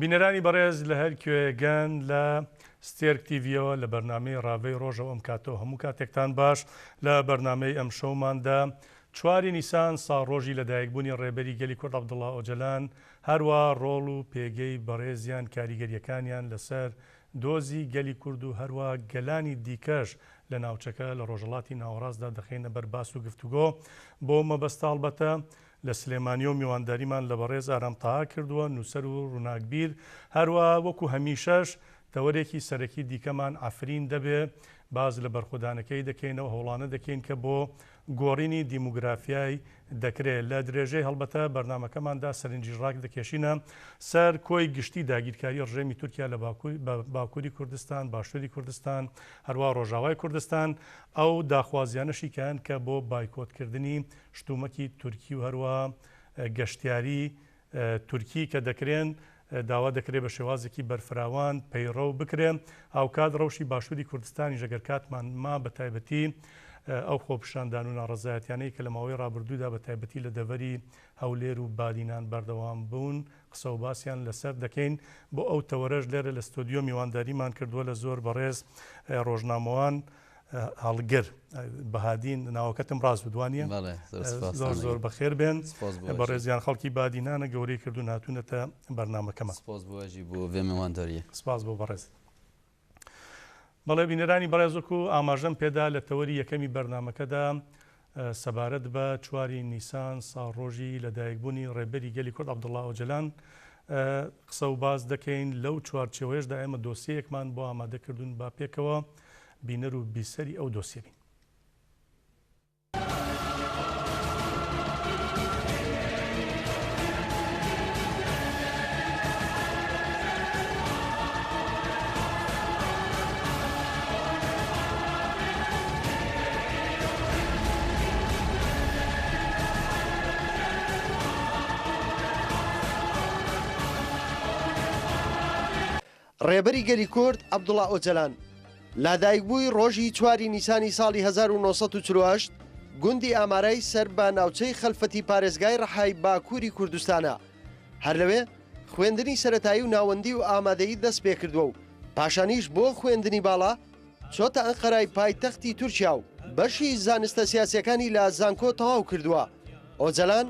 بینەرانی بەڕێز لە هەر کوێگەن لە ستێرک تیڤیەوە لە بەرنامەی ڕاڤەی ڕۆژەوە ئەم کاتەوە هەموو کاتێکتان باش لە بەرنامەی ئەم شەوماندا چواری نیسان ساڵڕۆژی لەدایکبوونی ڕێبەری گەلی کورد عەبدوڵا ئۆجەلان هەروا ڕۆڵ و پێگەی بەڕێزیان کاریگەریەکانیان لەسەر دۆزی گەلی کورد و هەروا گەلانی دیکەش لە ناوچەکە لە ڕۆژهەڵاتی ناوەڕاستدا دەخەینە بەر باس و گفتوگۆ بۆ مەبەستە هەڵبەتە لە سلێمانیەوە میوانداریمان لە بەڕێز ئارام تەها کردووە، نووسەر و ڕووناکبیر، هەروا وەکو هەمیشەش تەوەرێکی سەرەکی دیکەمان عەفرین دەبێ، باس لە بەرخۆدانەکەی دەکەین، ئەو هەوڵانە دەکەین کە بۆ گۆڕینی دیموگرافیای دەکرێ. لە درێژەی هەڵبەتە بەرنامەکەماندا سەرنجیش ڕاکدەکێشینە سەر کۆی گشتی داگیرکاری ڕژێمی تورکیا لە باکووری کوردستان، باشووری کوردستان، هەروا ڕۆژاوای کوردستان، ئەو داخوازیانەشی کە هەن کە بۆ بایکۆتکردنی شتومەکی تورکی و هەروەها گەشتیاری تورکی کە دەکرێن داوا دەکرێت بە شێوازێکی بەرفراوان پەیڕەو بکرێن. هاوکات ڕەوشی باشووری کوردستانیش ئەگەر کاتمان ما بە تایبەتی ئەو خۆپیشاندان و ناڕەزایەتیانەی کە لە ماوەی ڕابردوودا بە تایبەتی لە دەڤەری هەولێر و بادینان بەردەوام بوون قسە و باسیان لەسەر دەکەین. بۆ ئەو تەوەرەش لێرە لە ستۆدیۆ میوانداریمان کردووە لە زۆر بەڕێز ڕۆژنامەوان هەڵگر بەهادین ناوەکەتم ڕاست بوو وانیە؟ بەڵێ زۆر سپاس زۆر زۆر بەخێر بێن سپاس بۆ ئەژی. بەڕێزیان خەڵکی بادینانە گەورەی کردوون هاتوونەتە بەرنامەکەمان. سپاس بۆ ئەژی بۆ ڤێ مێوانداریە. سپاس بۆ بەڕێزت. بەڵێ بینەرانی بەڕێز وەکو ئاماژەم پێدا لە تەوەری یەکەمی بەرنامەکەدا سەبارەت بە چواری نیسان ساڵڕۆژی لەدایکبوونی ڕێبەری گەلی کورد عەبدوڵا ئۆجەلان قسە و باس دەکەین، لەو چوارچێوەیەشدا ئێمە دۆسیەیەکمان بۆ ئامادە کردوون با پێکەوە بینەر و بیسەری ئەو دۆسیە بین. ڕێبەری گەلی کورد عەبدوڵا ئۆجەلان، لادایکبووی ڕۆژی چواری نیسانی ساڵی 1948 گوندی ئامارای سەر بە ناوچەی خەلفەتی پارێزگای ڕەحای باکووری کوردستانە. هەر لەوێ خوێندنی سەرەتایی و ناوەندی و ئامادەیی دەست پێکردووە و پاشانیش بۆ خوێندنی باڵا چۆتە ئەنقەرای پایتەختی تورکیا و بەشی زانستە سیاسیەکانی لە زانکۆ تەواو کردووە. ئۆجەلان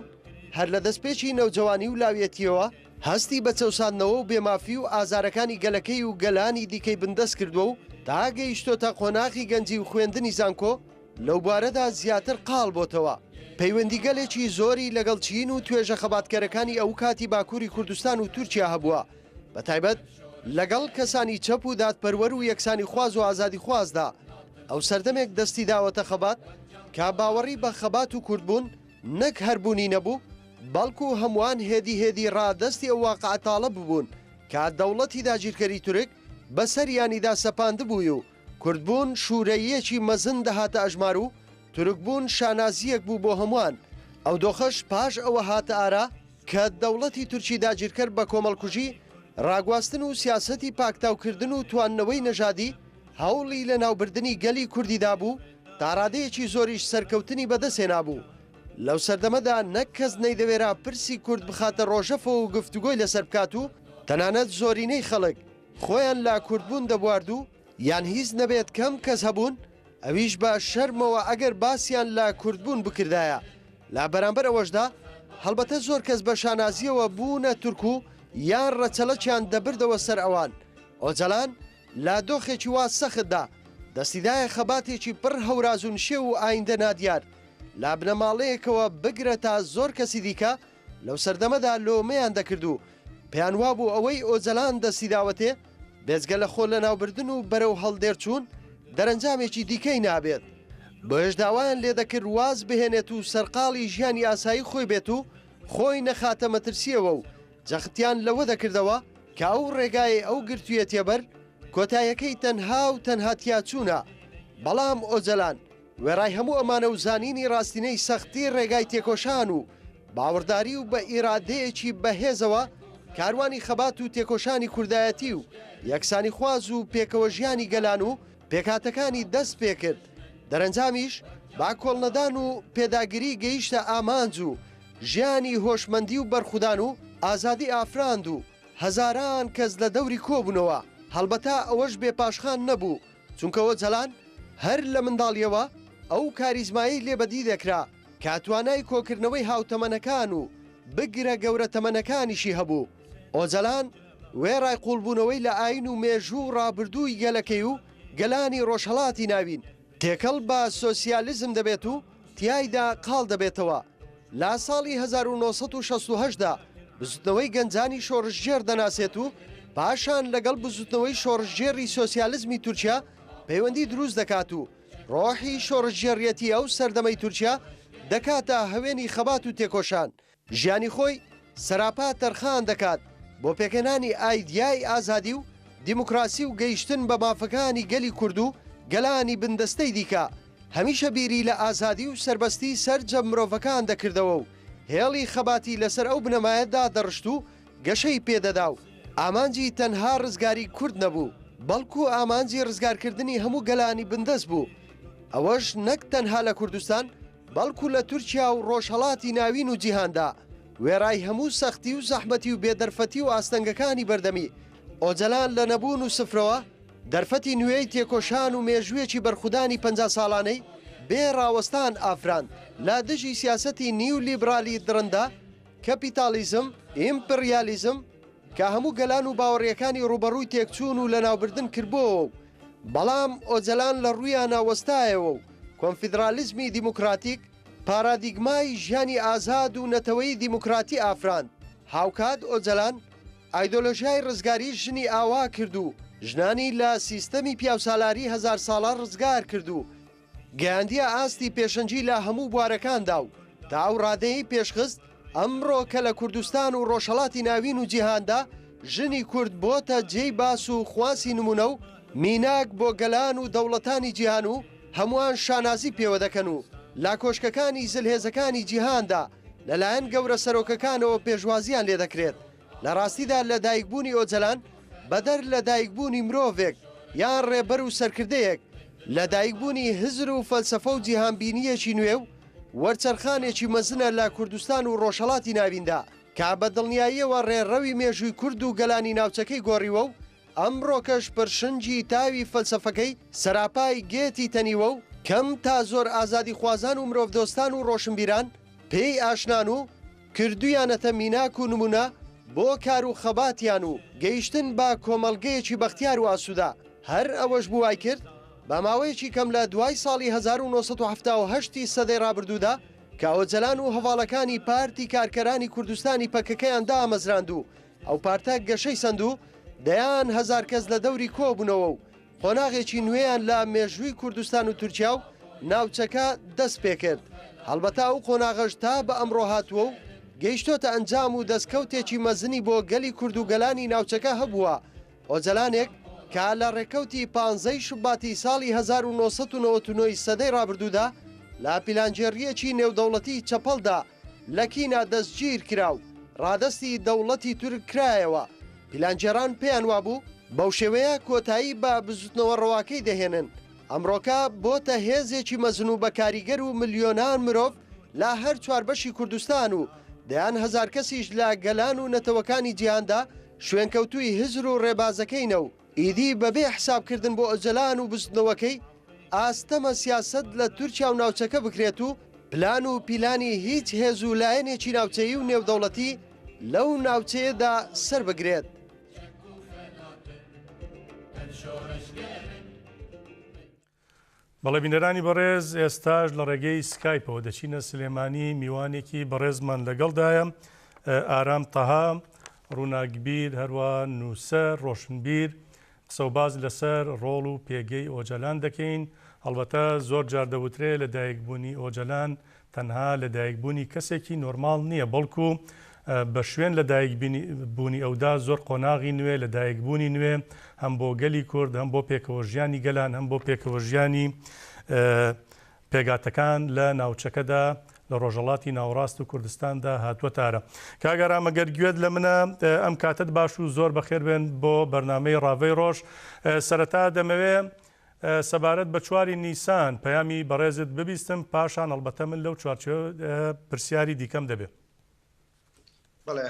هەر لە دەستپێکی نەوجەوانی و لاویەتییەوە هەستی بە چەوساندنەوە و بێمافی و ئازارەکانی گەلەکەی و گەلانی دیکەی بندەست کردووە و تا گەیشتۆتە قۆناغی گەنجی و خوێندنی زانکۆ لەو بوارەدا زیاتر قاڵ بۆتەوە. پەیوەندیگەلێکی زۆری لەگەڵ چین و توێژە خەباتکەرەکانی ئەوکاتی باکووری کوردستان و تورکیا هەبووە، بەتایبەت لەگەڵ کەسانی چەپ و دادپەروەر و یەکسانیخواز و ئازادیخوازدا. ئەو سەردەمێک دەستی داوەتە خەبات کە باوەڕی بە خەبات و کوردبوون نەک هەر بوونی نەبوو، بەڵکو هەمووان هێدی هێدی ڕادەستی ئەو واقعە تاڵە ببوون کە دەوڵەتی داگیرکەری تورک بەسەریانیدا سەپاندبووی و کوردبوون شوورەییەکی مەزن دەهاتە ئەژمار و تورکبوون شانازییەک بوو بۆ هەمووان. ئەو دۆخەش پاش ئەوە هاتە ئارا کە دەوڵەتی تورکی داگیرکەر بە کۆمەڵکوژی، ڕاگواستن و سیاسەتی پاکتاوکردن و تواندنەوەی نەژادی هەوڵی لەناوبردنی گەلی کوردی دابوو، تا ڕادەیەکی زۆریش سەرکەوتنی بەدەستهێنابوو. لەو سەردەمەدا نەک کەس نەیدەوێرا پرسی کورد بخاتە ڕۆژەفەوە و گفتوگۆی لەسەر بکات و تەنانەت زۆرینەی خەڵک خۆیان لە کوردبوون دەبوارد و یان هیچ نەبێت کەم کەس هەبوون ئەویش بە شەرمەوە ئەگەر باسیان لە کوردبوون بکردایە. لە بەرامبەر ئەوەشدا هەڵبەتە زۆر کەس بە شانازییەوە بوونە تورک و یان ڕەچەڵەکیان دەبردەوە سەر ئەوان. ئۆجەلان لە دۆخێکی وا سەختدا دەستیدایە خەباتێکی پڕ هەوراز و نشێو و ئایندە نادیار لە بنەماڵەیەکەوە بگرە تا زۆر کەسی دیکە لەو سەردەمەدا لۆمەیان دەکرد و پێیان وابوو ئەوەی ئۆجەلان دەستی داوەتێ بێجگە لە خۆ لەناوبردن و بەرەو هەڵدێر چوون دەرەنجامێکی دیکەی نابێت. بۆیەش داوایان لێدەکرد واز بهێنێت و سەرقاڵی ژیانی ئاسایی خۆی بێت و خۆی نەخاتە مەترسییەوە و جەختیان لەوە دەکردەوە کە ئەو ڕێگایەی ئەو گرتوویەتیەبەر کۆتایەکەی تەنها و تەنها تیاچوونە، بەڵام ئۆجەلان وێڕای هەموو ئەمانە و زانینی ڕاستینەی سەختی ڕێگای تێکۆشان و باوەڕداری و بە ئیرادەیەکی بەهێزەوە کاروانی خەبات و تێکۆشانی کوردایەتی و یەکسانیخواز و پێکەوەژیانی گەلان و پێکهاتەکانی دەست پێکرد، دەرەنجامیش با کۆڵنەدان و پێداگری گەیشتە ئامانج و ژیانی هۆشمەندی و بەرخودان و ئازادی ئافراند و. هەزاران کەس لە دەوری کۆبوونەوە، هەڵبەتە ئەوەش بێ پاشخان نەبوو، چونکە ئۆجەلان هەر لە منداڵییەوە ئەو کاریزمایەی لێ بەدی دەکرا کە توانای کۆکردنەوەی هاوتەمەنەکان و بگرە گەورە تەمەنەکانیشی هەبوو. ئۆجەلان وێڕای قووڵبوونەوەی لە ئایین و مێژوو و ڕابردووی گەلەکەی و گەلانی ڕۆژهەڵاتی ناوین، تێکەڵ بە سۆسیالیزم دەبێت و تیایدا قاڵ دەبێتەوە. لە ساڵی 1968 دا بزوتنەوەی گەنجانی شۆڕشگێڕ دەناسێت و پاشان لەگەڵ بزوتنەوەی شۆڕشگێڕی سۆسیالزمی تورکیا پەیوەندی دروست دەکات و ڕۆحی شۆڕشگێڕیەتی ئەو سەردەمەی تورکیا دەکاتە هەوێنی خەبات و تێکۆشان. ژیانی خۆی سەراپا تەرخان دەکات بۆ پێکهێنانی ئایدیای ئازادی و دیموکراسی و گەیشتن بە مافەکانی گەلی کورد و گەلانی بندەستەی دیکە، هەمیشە بیری لە ئازادی و سەربەستی سەرجەم مرۆڤەکان دەکردەوە و هێڵی خەباتی لەسەر ئەو بنەمایە دادەڕشت و گەشەی پێدەدا و ئامانجی تەنها ڕزگاری کورد نەبوو، بەڵکو ئامانجی ڕزگارکردنی هەموو گەلانی بندەست بوو، ئەوەش نەک تەنها لە کوردستان، بەڵکو لە تورکیا و ڕۆژهەڵاتی ناوین و جیهاندا، وێڕای هەموو سەختی و زەحمەتی و بێدەرفەتی و ئاستەنگەکانی بەردەمی، ئۆجەلان لە نەبوون و سفرەوە، دەرفەتی نوێی تێکۆشان و مێژوویەکی بەرخودانی 50 ساڵانەی بێ ڕاوەستان ئافراند لە دژی سیاسەتی نیولیبرالی دڕندە، کەپیتاڵیزم، ئیمپڕیالیزم، کە هەموو گەلان و باوەڕییەکانی ڕووبەڕووی تێکچوون و لەناوبردن کردبۆوە و بەڵام ئۆجەلان لە ڕوویانا وەستایەوە و کۆنفیدرالیزمی دیموکراتیک پارادیگمای ژیانی ئازاد و نەتەوەی دیموکراتی ئافراند. هاوکات ئۆجەلان ئایدۆلۆژیای ڕزگاری ژنی ئاوا کرد و ژنانی لە سیستەمی پیاوسالاری هەزارساڵە ڕزگار کرد و گەیاندیە ئاستی پێشەنگی لە هەموو بوارەکاندا و تا ئەو ڕادەیەی پێشخست ئەمڕۆ کە لە کوردستان و ڕۆژهەڵاتی ناوین و جیهاندا ژنی کورد بۆتە جێی باس و خواسی نمونە و میناک بۆ گەلان و دەوڵەتانی جیهان و هەمووان شانازی پێوە دەکەن و لە کۆشکەکانی زلهێزەکانی جیهاندا لەلایەن گەورە سەرۆکەکانەوە پێشوازیان لێدەکرێت. لە ڕاستیدا لە دایکبوونی ئۆجەلان بەدەر لە دایکبوونی مرۆڤێک یان ڕێبەر و سەرکردەیەک، لە دایکبوونی هزر و فەلسەفە و جیهانبینییەکی نوێ و وەرچەرخانێکی مەزنە لە کوردستان و ڕۆژهەڵاتی ناویندا کە بە دڵنیاییەوە ڕێڕەوی مێژووی کورد و گەلانی ناوچەکەی گۆڕیوە و ئەمڕۆکەش پرشنگی تاوی فەلسەفەکەی سەراپای گێتی تەنیوە و کەم تا زۆر ئازادیخوازان و مرۆڤدۆستان و ڕۆشنبیران پێی ئاشنان و کردویانەتە میناک و نمونە بۆ کار و خەباتیان و گەیشتن بە کۆمەڵگەیەکی بەختیار و ئاسودە، هەر ئەوەش بوو وایکرد بە ماوەیەکی کەم لە دوای ساڵی 1978 ی سەدەی ڕابردوودا کە ئۆجەلان و هەڤاڵەکانی پارتی کارکەرانی کوردستانی پەکەکەیان دامەزراند و ئەو پارتە گەشەی سەند و دەیان هەزار کەس لە دەوری کۆبوونەوە و قۆناغێکی نوێیان لە مێژووی کوردستان و تورکیا و ناوچەکە دەست پێکرد، هەڵبەتە ئەو قۆناغەش تا بە ئەمڕۆ هاتووە و گەیشتۆتە ئەنجام و دەستکەوتێکی مەزنی بۆ گەلی کورد و گەلانی ناوچەکە هەبووە، ئۆجەلانێک کە لە ڕێکەوتی پانزەی شوباتی ساڵی 1999 ی سەدەی ڕابردوودا لە پیلانگێڕییەکی نێودەوڵەتی چەپەڵدا لە کینا دەستگیر کرا و ڕادەستی دەوڵەتی تورک کرایەوە، پیلانگێڕان پێیان وابوو بەو شێوەیە کۆتایی بە بزوتنەوە ڕەواکەی دەهێنن، ئەمڕۆکە بۆتە هێزێکی مەزن و بەکاریگەر و ملیۆنان مرۆڤ لە هەر چوار بەشی کوردستان و دەیان هەزار کەسیش لە گەلان و نەتەوەکانی جیهاندا شوێنکەوتووی هزر و ڕێبازەکەینە و ئیدی بەبێ حسابکردن بۆ ئۆجەلان و بزوتنەوەکەی ئاستەمە سیاسەت لە تورکیا و ناوچەکە بکرێت و پلان و پیلانی هیچ هێز و لایەنێکی ناوچەیی و نێودەوڵەتی لەو ناوچەیەدا سەربگرێت. بەڵێ بینەرانی بەڕێز ئێستاش لە ڕێگەی سکایپەوە دەچینە سلێمانی میوانێکی بەڕێزمان لەگەڵدایە ئارام تەها ڕووناکبیر هەروە نووسەر ڕۆشنبیر قسەوباس لەسەر ڕۆڵ و پێگەی ئۆجەلان دەکەین، هەڵبەتە زۆر جار دەوترێ لەدایکبوونی ئۆجەلان تەنها لەدایکبوونی کەسێکی نۆرماڵ نییە، بەڵکو بە شوێن لەدایکبوونی ئەودا زۆر قۆناغی نوێ، لەدایکبوونی نوێ هەم بۆ گەلی کورد، هەم بۆ پێکەوەژیانی گەلان، هەم بۆ پێکەوەژیانی پێکهاتەکان لە ناوچەکەدا لە ڕۆژهەڵاتی ناوەڕاست و کوردستاندا هاتووەتە ئارا. کاک ئارام ئەگەر گوێت لە منە ئەم کاتەت باش و زۆر بەخێر بێن بۆ بەرنامەی ڕاڤەی ڕۆژ. سەرەتا دەمەوێ سەبارەت بە چواری نیسان پەیامی بەڕێزت ببیستم پاشان ئەڵبەتە من لەو چوارچێوە پرسیاری دیکەم دەبێ. بەڵێ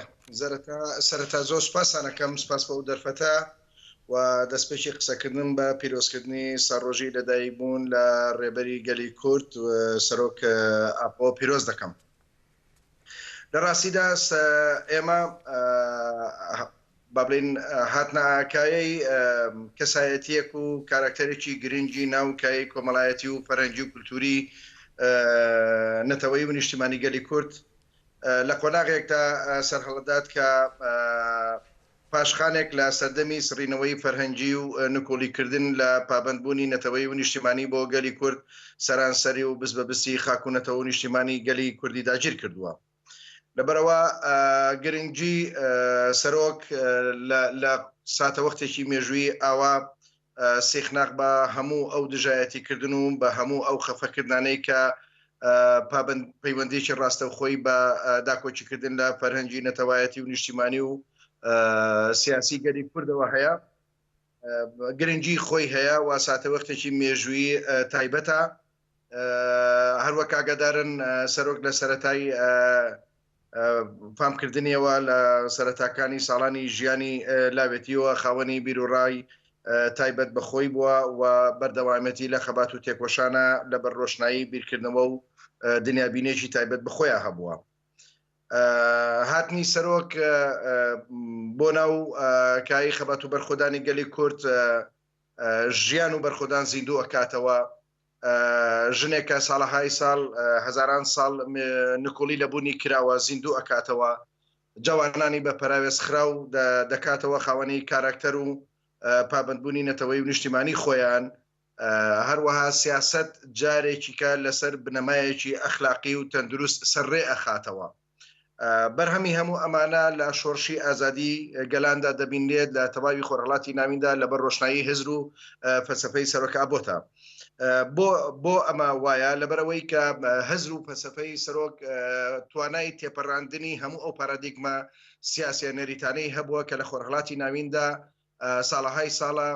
سەرەتا زۆر سوپاستان ئەکەم، سوپاس بۆ ئەو دەرفەتە و دەستپێکی قسەکردنم بە پیرۆزکردنی ساڵڕۆژی لەدایکبوون لە ڕێبەری گەلی کورد سەرۆک ئاپۆ پیرۆز دەکەم. لە ڕاستیدا ئێمە با بڵێین هاتنە کایەی کەسایەتییەک و کاراکتەرێکی گرنگی ناو کایەی کۆمەڵایەتی و فەرهەنگی و کولتووری نەتەوەیی و نیشتیمانی گەلی کورد لە قۆناغێکدا سەرهەڵدەدات کە پاشخانێک لە سەردەمی سڕینەوەی فەرهەنگی و نکوڵیکردن لە پابەندبوونی نەتەوەیی و نیشتیمانی بۆ گەلی کورد سەرانسەری و بست بە بستی خاک و نەتەوە و نیشتیمانی گەلی کوردی داگیر کردووە. لەبەرئەوە گرنگی سەرۆک لە ساتەوەختێکی مێژوویی ئاوا سیخناخ بە هەموو ئەو دژایەتیکردن و بە هەموو ئەو خەفەکردنانەی کە پابەند پەیوەندیی ڕاستەوخۆی بە داکۆکیکردن لە فەرهەنگی نەتەوایەتی و نیشتیمانی و سیاسی گەلی کوردەوە هەیە گرنگی خۆی هەیە و ساتەوەختێکی مێژوویی تایبەتە هەروەک ئاگادارن سەرۆک لە سەرەتای فامکردنیەوە لە سەرەتاکانی ساڵانی ژیانی لاوێتیەوە خاوەنی بیروڕای تایبەت بە خۆی بووە و بەردەوامێتی لە خەبات و تێکۆشانە لە بەر ڕۆشنایی بیرکردنەوە و دنیابینێکی تایبەت بە خۆیان هەبووە. هاتنی سەرۆک بۆ ناو کایی خەبات و بەرخۆدانی گەلی کورد ژیان و بەرخۆدان زیندوو ئەکاتەوە ژنێک کە ساڵەهای ساڵ هەزاران ساڵ نکوڵی لە بوونی کراوە زیندوو ئەکاتەوە جەوانانی بە پەراوێز خراو دەکاتەوە خاوەنی کاراکتەر و پابندبوونی نەتەوەی و نیشتیمانی خۆیان هەروەها سیاست جارێکیکە لەسەر بنەمایەکی ئەخلاقی و تەندروست سەر ڕێ ئەخاتەوە. بەرهەمی هەموو ئەمانە لە شۆڕشی ئازادی گەلاندا دەبینرێت لە تەواوی خۆرهەڵاتی ناویندا لەبەر ڕۆشنایی هزر و فەلسەفەی سەرۆک ئابۆتە. بۆ بۆ ئەمە وایە لەبەرئەوەی کە هزر و فەلسەفەی سەرۆک توانای تێپەڕاندنی هەموو ئەو پارادیگمە سیاسیە نەریتانەی هەبووە کە لە خۆرهەڵاتی ناویندا ساڵەهای ساڵە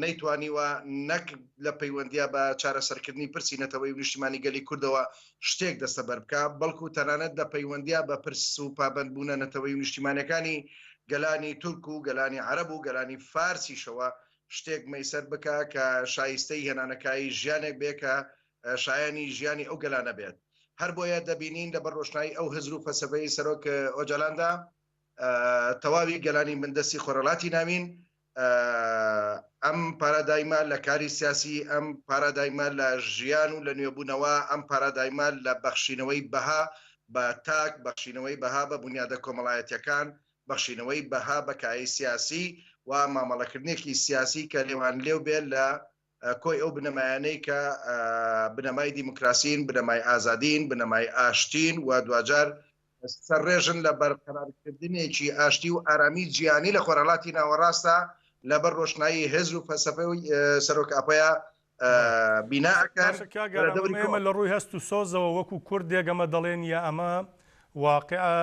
نەیتوانیوە نەک لە پەیوەندیا بە چارەسەرکردنی پرسی نەتەوەی و نیشتیمانی گەلی کوردەوە شتێک دەستەبەر بکا، بەڵکو تەنانەت لە پەیوەندیا بە پرس و پابەندبوونە نەتەوەی و نیشتیمانیەکانی گەلانی تورک و گەلانی عەرەب و گەلانی فارسیشەوە شتێک مەیسەر بکا کە شایستەی هێنانەکایی ژیانێک بێ کە شایانی ژیانی ئەو گەلانە بێت. هەربۆیە دەبینین لەبەر ڕۆشنایی ئەو هزر و فەلسەفەی سەرۆک ئۆجالاندا تەواوی گەلانی بندەستی خۆرهەڵاتی ناوین ئەم پارادایمە لە کاری سیاسی، ئەم پارادایمە لە ژیان و لە نوێبوونەوە، ئەم پارادایمە لە بەخشینەوەی بەها بە تاک، بەخشینەوەی بەها بە بونیادە کۆمەڵایەتیەکان، بەخشینەوەی بەها بە کایەی سیاسی و مامەڵەکردنێکی سیاسی کە لێوانلێو بێت لە کۆی ئەو بنەمایانەی کە بنەمای دیموکراسین، بنەمای ئازادین، بنەمای ئاشتین و دواجار سەرڕێژن لە بەرقەرارکردنێکی ئاشتی و ئارامی جیهانی لە خۆرهەڵاتی ناوەڕاستدا لەبەر ڕۆشنایی هزر و فەلسەفەی سەرۆک ئاپۆیا بینا ئەکەن. باشە کاک ئارام ئەمە ئێمە لە ڕووی هەست و سۆزەوە وەکو کوردێک ئەمە دەڵێن یا ئەمە واقیعە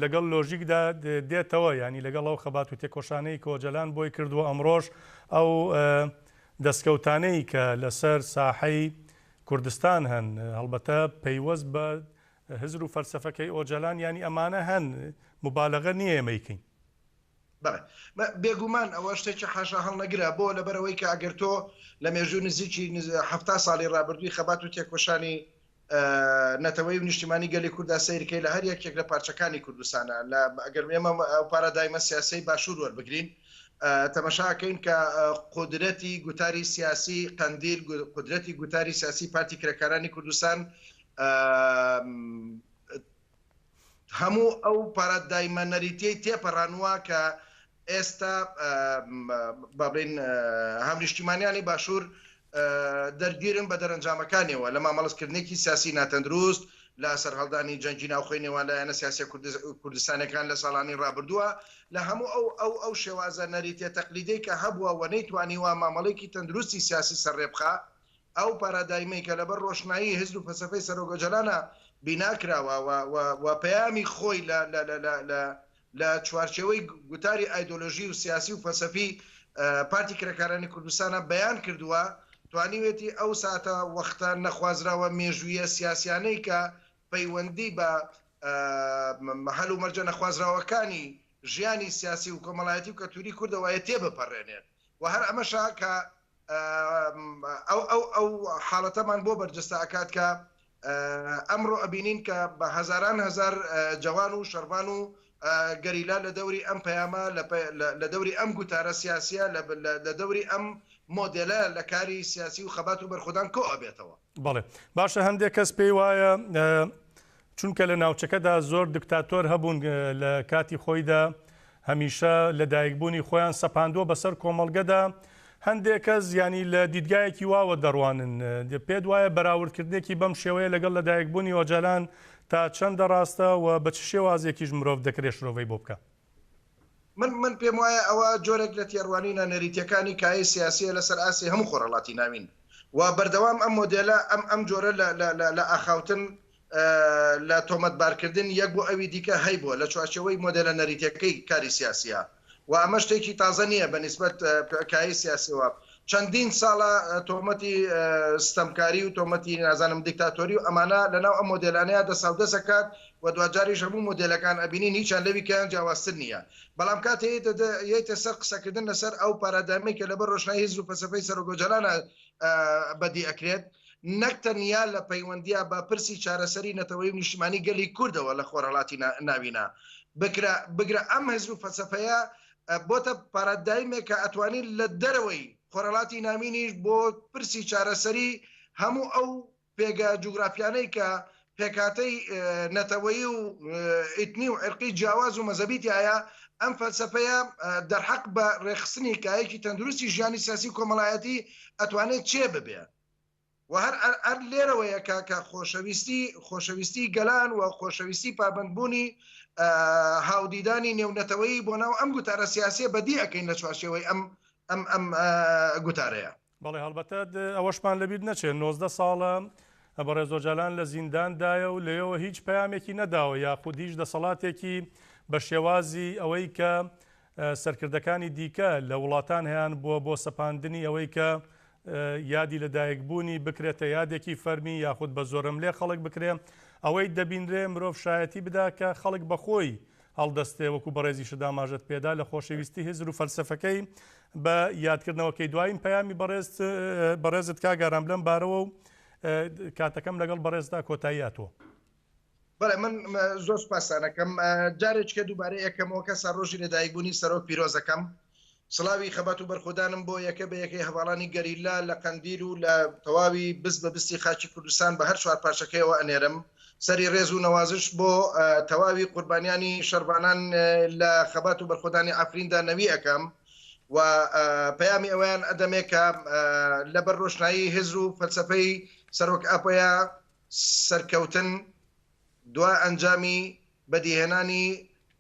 لەگەڵ لۆژیکدا دێتەوە یانی لەگەڵ ئەو خەبات و تێکۆشانەی کە ئۆجەلان بۆی کردووە ئەمڕۆش ئەو دەستکەوتانەی کە لەسەر ساحەی کوردستان هەن هەڵبەتە پەیوەست بە هزر و فەلسەفەکەی ئۆجەلان یانی ئەمانە هەن موبالەغە نییە ئێمە ئیکەین. بەڵێ بێگومان ئەوە شتێکی حاشا هەڵنەگرە بۆ لەبەرئەوەی کە ئەگەر تۆ لە مێژوو نزیکی 70 ساڵی ڕابردووی خەبات و تێکۆشانی نەتەوەی و نیشتیمانی گەلی کووردا سەیرکەی لە هەر یەکێک لە پارچەکانی کوردستانە لە ئەگەر ئێمە ئەو پارادایمە سیاسەی باشوور وەربگرین تەمەشاکەین کە قودرەتی گوتاری سیاسی قەندیل قودرەتی گوتاری سیاسی پارتی کرێکارانی کوردستان هەموو ئەو پارادایمە نەریتیەی تێپەڕانووە کە ئێستا با بڵێین هاونیشتیمانیانی باشوور دەرگیرن بە دەرەنجامەکانیەوە لە مامەڵەکردنێکی سیاسی ناتەندروست لە سەرهەڵدانی جەنگی ناوخۆی نێوان لایەنە سیاسیە کوردستانەکان لە ساڵانی ڕابردووە لە هەموو ئەو ئەو ئەو شێوازە نەریتیە تەقلیدەی کە هەبووە و نەیتوانیوە مامەڵەیەکی تەندروستی سیاسی سەرڕێ بخا ئەو پارادایمەی کە لەبەر ڕۆشنایی هزر و فەلسەفەی سەرۆک ئۆجەلانە بینا کراوە و و و پەیامی خۆی لە لە لە لە لە لە چوارچێوەی گوتاری ئایدۆلۆژی و سیاسی و فەلسەفی پارتی کرێکارانی کوردستانە بەیان کردووە، توانیوێتی ئەو ساتە وەختە نەخوازراوە مێژوویە سیاسیانەی کە پەیوەندی بە. هەل و مەرجە نەخوازراوەکانی ژیانی سیاسی و کۆمەڵایەتی و کەلتوری کوردەوە تێبپەڕێنێت و هەر ئەمەشە کە ئەو ئەو ئەو حاڵەتەمان بۆ بەرجەستە ئەکات کە ئەمڕۆ ئەبینین کە بە هەزاران هەزار جەوان و شەڕڤان و گەریلا لە دەوری ئەم پەیامە لە دەوری ئەم گوتارە سیاسیە لە دەوری ئەم مۆدێلە لە کاری سیاسی و خەبات و بەرخۆدان کۆ ئەبێتەوە. بەڵێ باشە هەندێک کەس پێی وایە چونکە لە ناوچەکەدا زۆر دکتاتۆر هەبوون لە کاتی خۆیدا هەمیشە لەدایکبوونی خۆیان سەپاندووە بەسەر کۆمەڵگەدا، هەندێک کەس یانی لە دیدگایەکی واوە دەڕوانن، پێت وایە بەراوردکردنێکی بەم شێوەیە لەگەڵ لەدایکبوونی ئۆجالان تا چەندە ڕاستە و بە چ شێوازێکیش مرۆڤ دەکرێت شرۆڤەی بۆ بکا؟ من من پێم وایە ئەوە جۆرێک لە تێڕوانینە نەریتیەکانی کایەی سیاسیە لەسەر ئاستی هەموو خۆرهەڵاتی ناوین و بەردەوام ئەم مۆدێلە ئەم ئەم جۆرە لە لە لە لە ئاخاوتن لە تۆمەتبارکردن یەک بۆ ئەوی دیکە هەیبووە لە چوارچێوەی مۆدێلە نەریتیەکەی کاری سیاسیە و ئەمە شتێکی تازە نییە بە نیسبەت کایەی سیاسیەوە چەندین ساڵە تۆمەتی ستەمکاری و تۆمەتی نازانم دیکتاتۆری و ئەمانە لەناو ئەم مۆدێلانەیە دەساودەست ئەکات و دواجاریش هەموو مۆدێلەکان ئەبینین هیچیان لەوی کەیان جیاوازتر نییە بەڵام کاتێ یەیتە سەر قسەکردن لەسەر ئەو پارادایمەی کە لەبەر ڕۆشنایی هزر و فەلسەفەی سەرۆک ئۆجالانە بەدی ئەکرێت نەک تەنیا لە پەیوەندیا بە پرسی چارەسەری نەتەوەیی و نیشتمانی گەلی کوردەوە لە خۆرهەڵاتی ناوینا بکرە بگرە ئەم هزر و فەلسەفەیە بۆتە پارادایمێک کە ئەتوانین لە دەرەوەی خۆرهەڵاتی ناوینیش بۆ پرسی چارەسەری هەموو ئەو پێگە جوگرافیانەی کە پێکهاتەی نەتەوەیی و ئیتنی و عیرقی جیاواز و مەزەبی تیایە، ئەم فەلسەفەیە دەرحەق بە ڕێکخستنی کایەکی تەندروستی ژیانی سیاسی و کۆمەڵایەتی ئەتوانێت چێ ببێ و هەر هەر لێرەوەیە کە کە خۆشەویستی خۆشەویستی گەلان و خۆشەویستی پابەندبوونی هاودیدانی نێونەتەوەیی بۆ ناو ئەم گوتارە سیاسیە بەدی ئەکەین لە چوارچێوەی ئەم ئەم ئەم گوتارەیە. بەڵێ هەڵبەتە ئەوەشمان لەبیر نەچێت 19 ساڵە بەڕێز ئۆجالان لە زینداندایە و لەوێوە هیچ پەیامێکی نەداوە یاخود هیچ دەسەڵاتێکی بە شێوازی ئەوەی کە سەرکردەکانی دیکە لە وڵاتان هەیان بووە بۆ سەپاندنی ئەوەی کە یادی لەدایکبوونی بکرێتە یادێکی فەرمی یاخود بە زۆرەملێ خەڵک بکرێ ئەوەی دەبینرێ مرۆڤ شایەتی بدا کە خەڵک بەخۆی هەڵدەستێ وەکو بەڕێزیشت ئاماژەت پێدا لە خۆشەویستی هزر و فەلسەفەکەی بە یادکردنەوەکەی دوایین پەیامی بەڕێز بەڕێزت کاک ئارام لەم بارەوە و کاتەکەم لەگەڵ بەڕێزدا کۆتایی هاتووە. بەڵێ من زۆر سپاستانەکەم جارێککە دووبارە یەکەمەوە کە ساڕۆژی لەدایکبوونی سەرۆک پیرۆزەکەم سڵاوی خەبات و بەرخۆدانم بۆ یەکە بە یەکەی هەڤاڵانی گەریلا لە قەندیل و لە تەواوی بست بە بستی خاکی کوردستان بە هەر چوار پارچەکەیەوە ئەنێرم. سەری ڕێز و نەوازش بۆ تەواوی قوربانیانی شەڕڤانان لە خەبات و بەرخۆدانی عەفریندا نەوی ئەکەم و پەیامی ئەوەیان ئەدەمێ کە لەبەر ڕۆشنایی هزر و فەلسەفەی سەرۆک ئاپۆیە سەرکەوتن دوا ئەنجامی بەدیهێنانی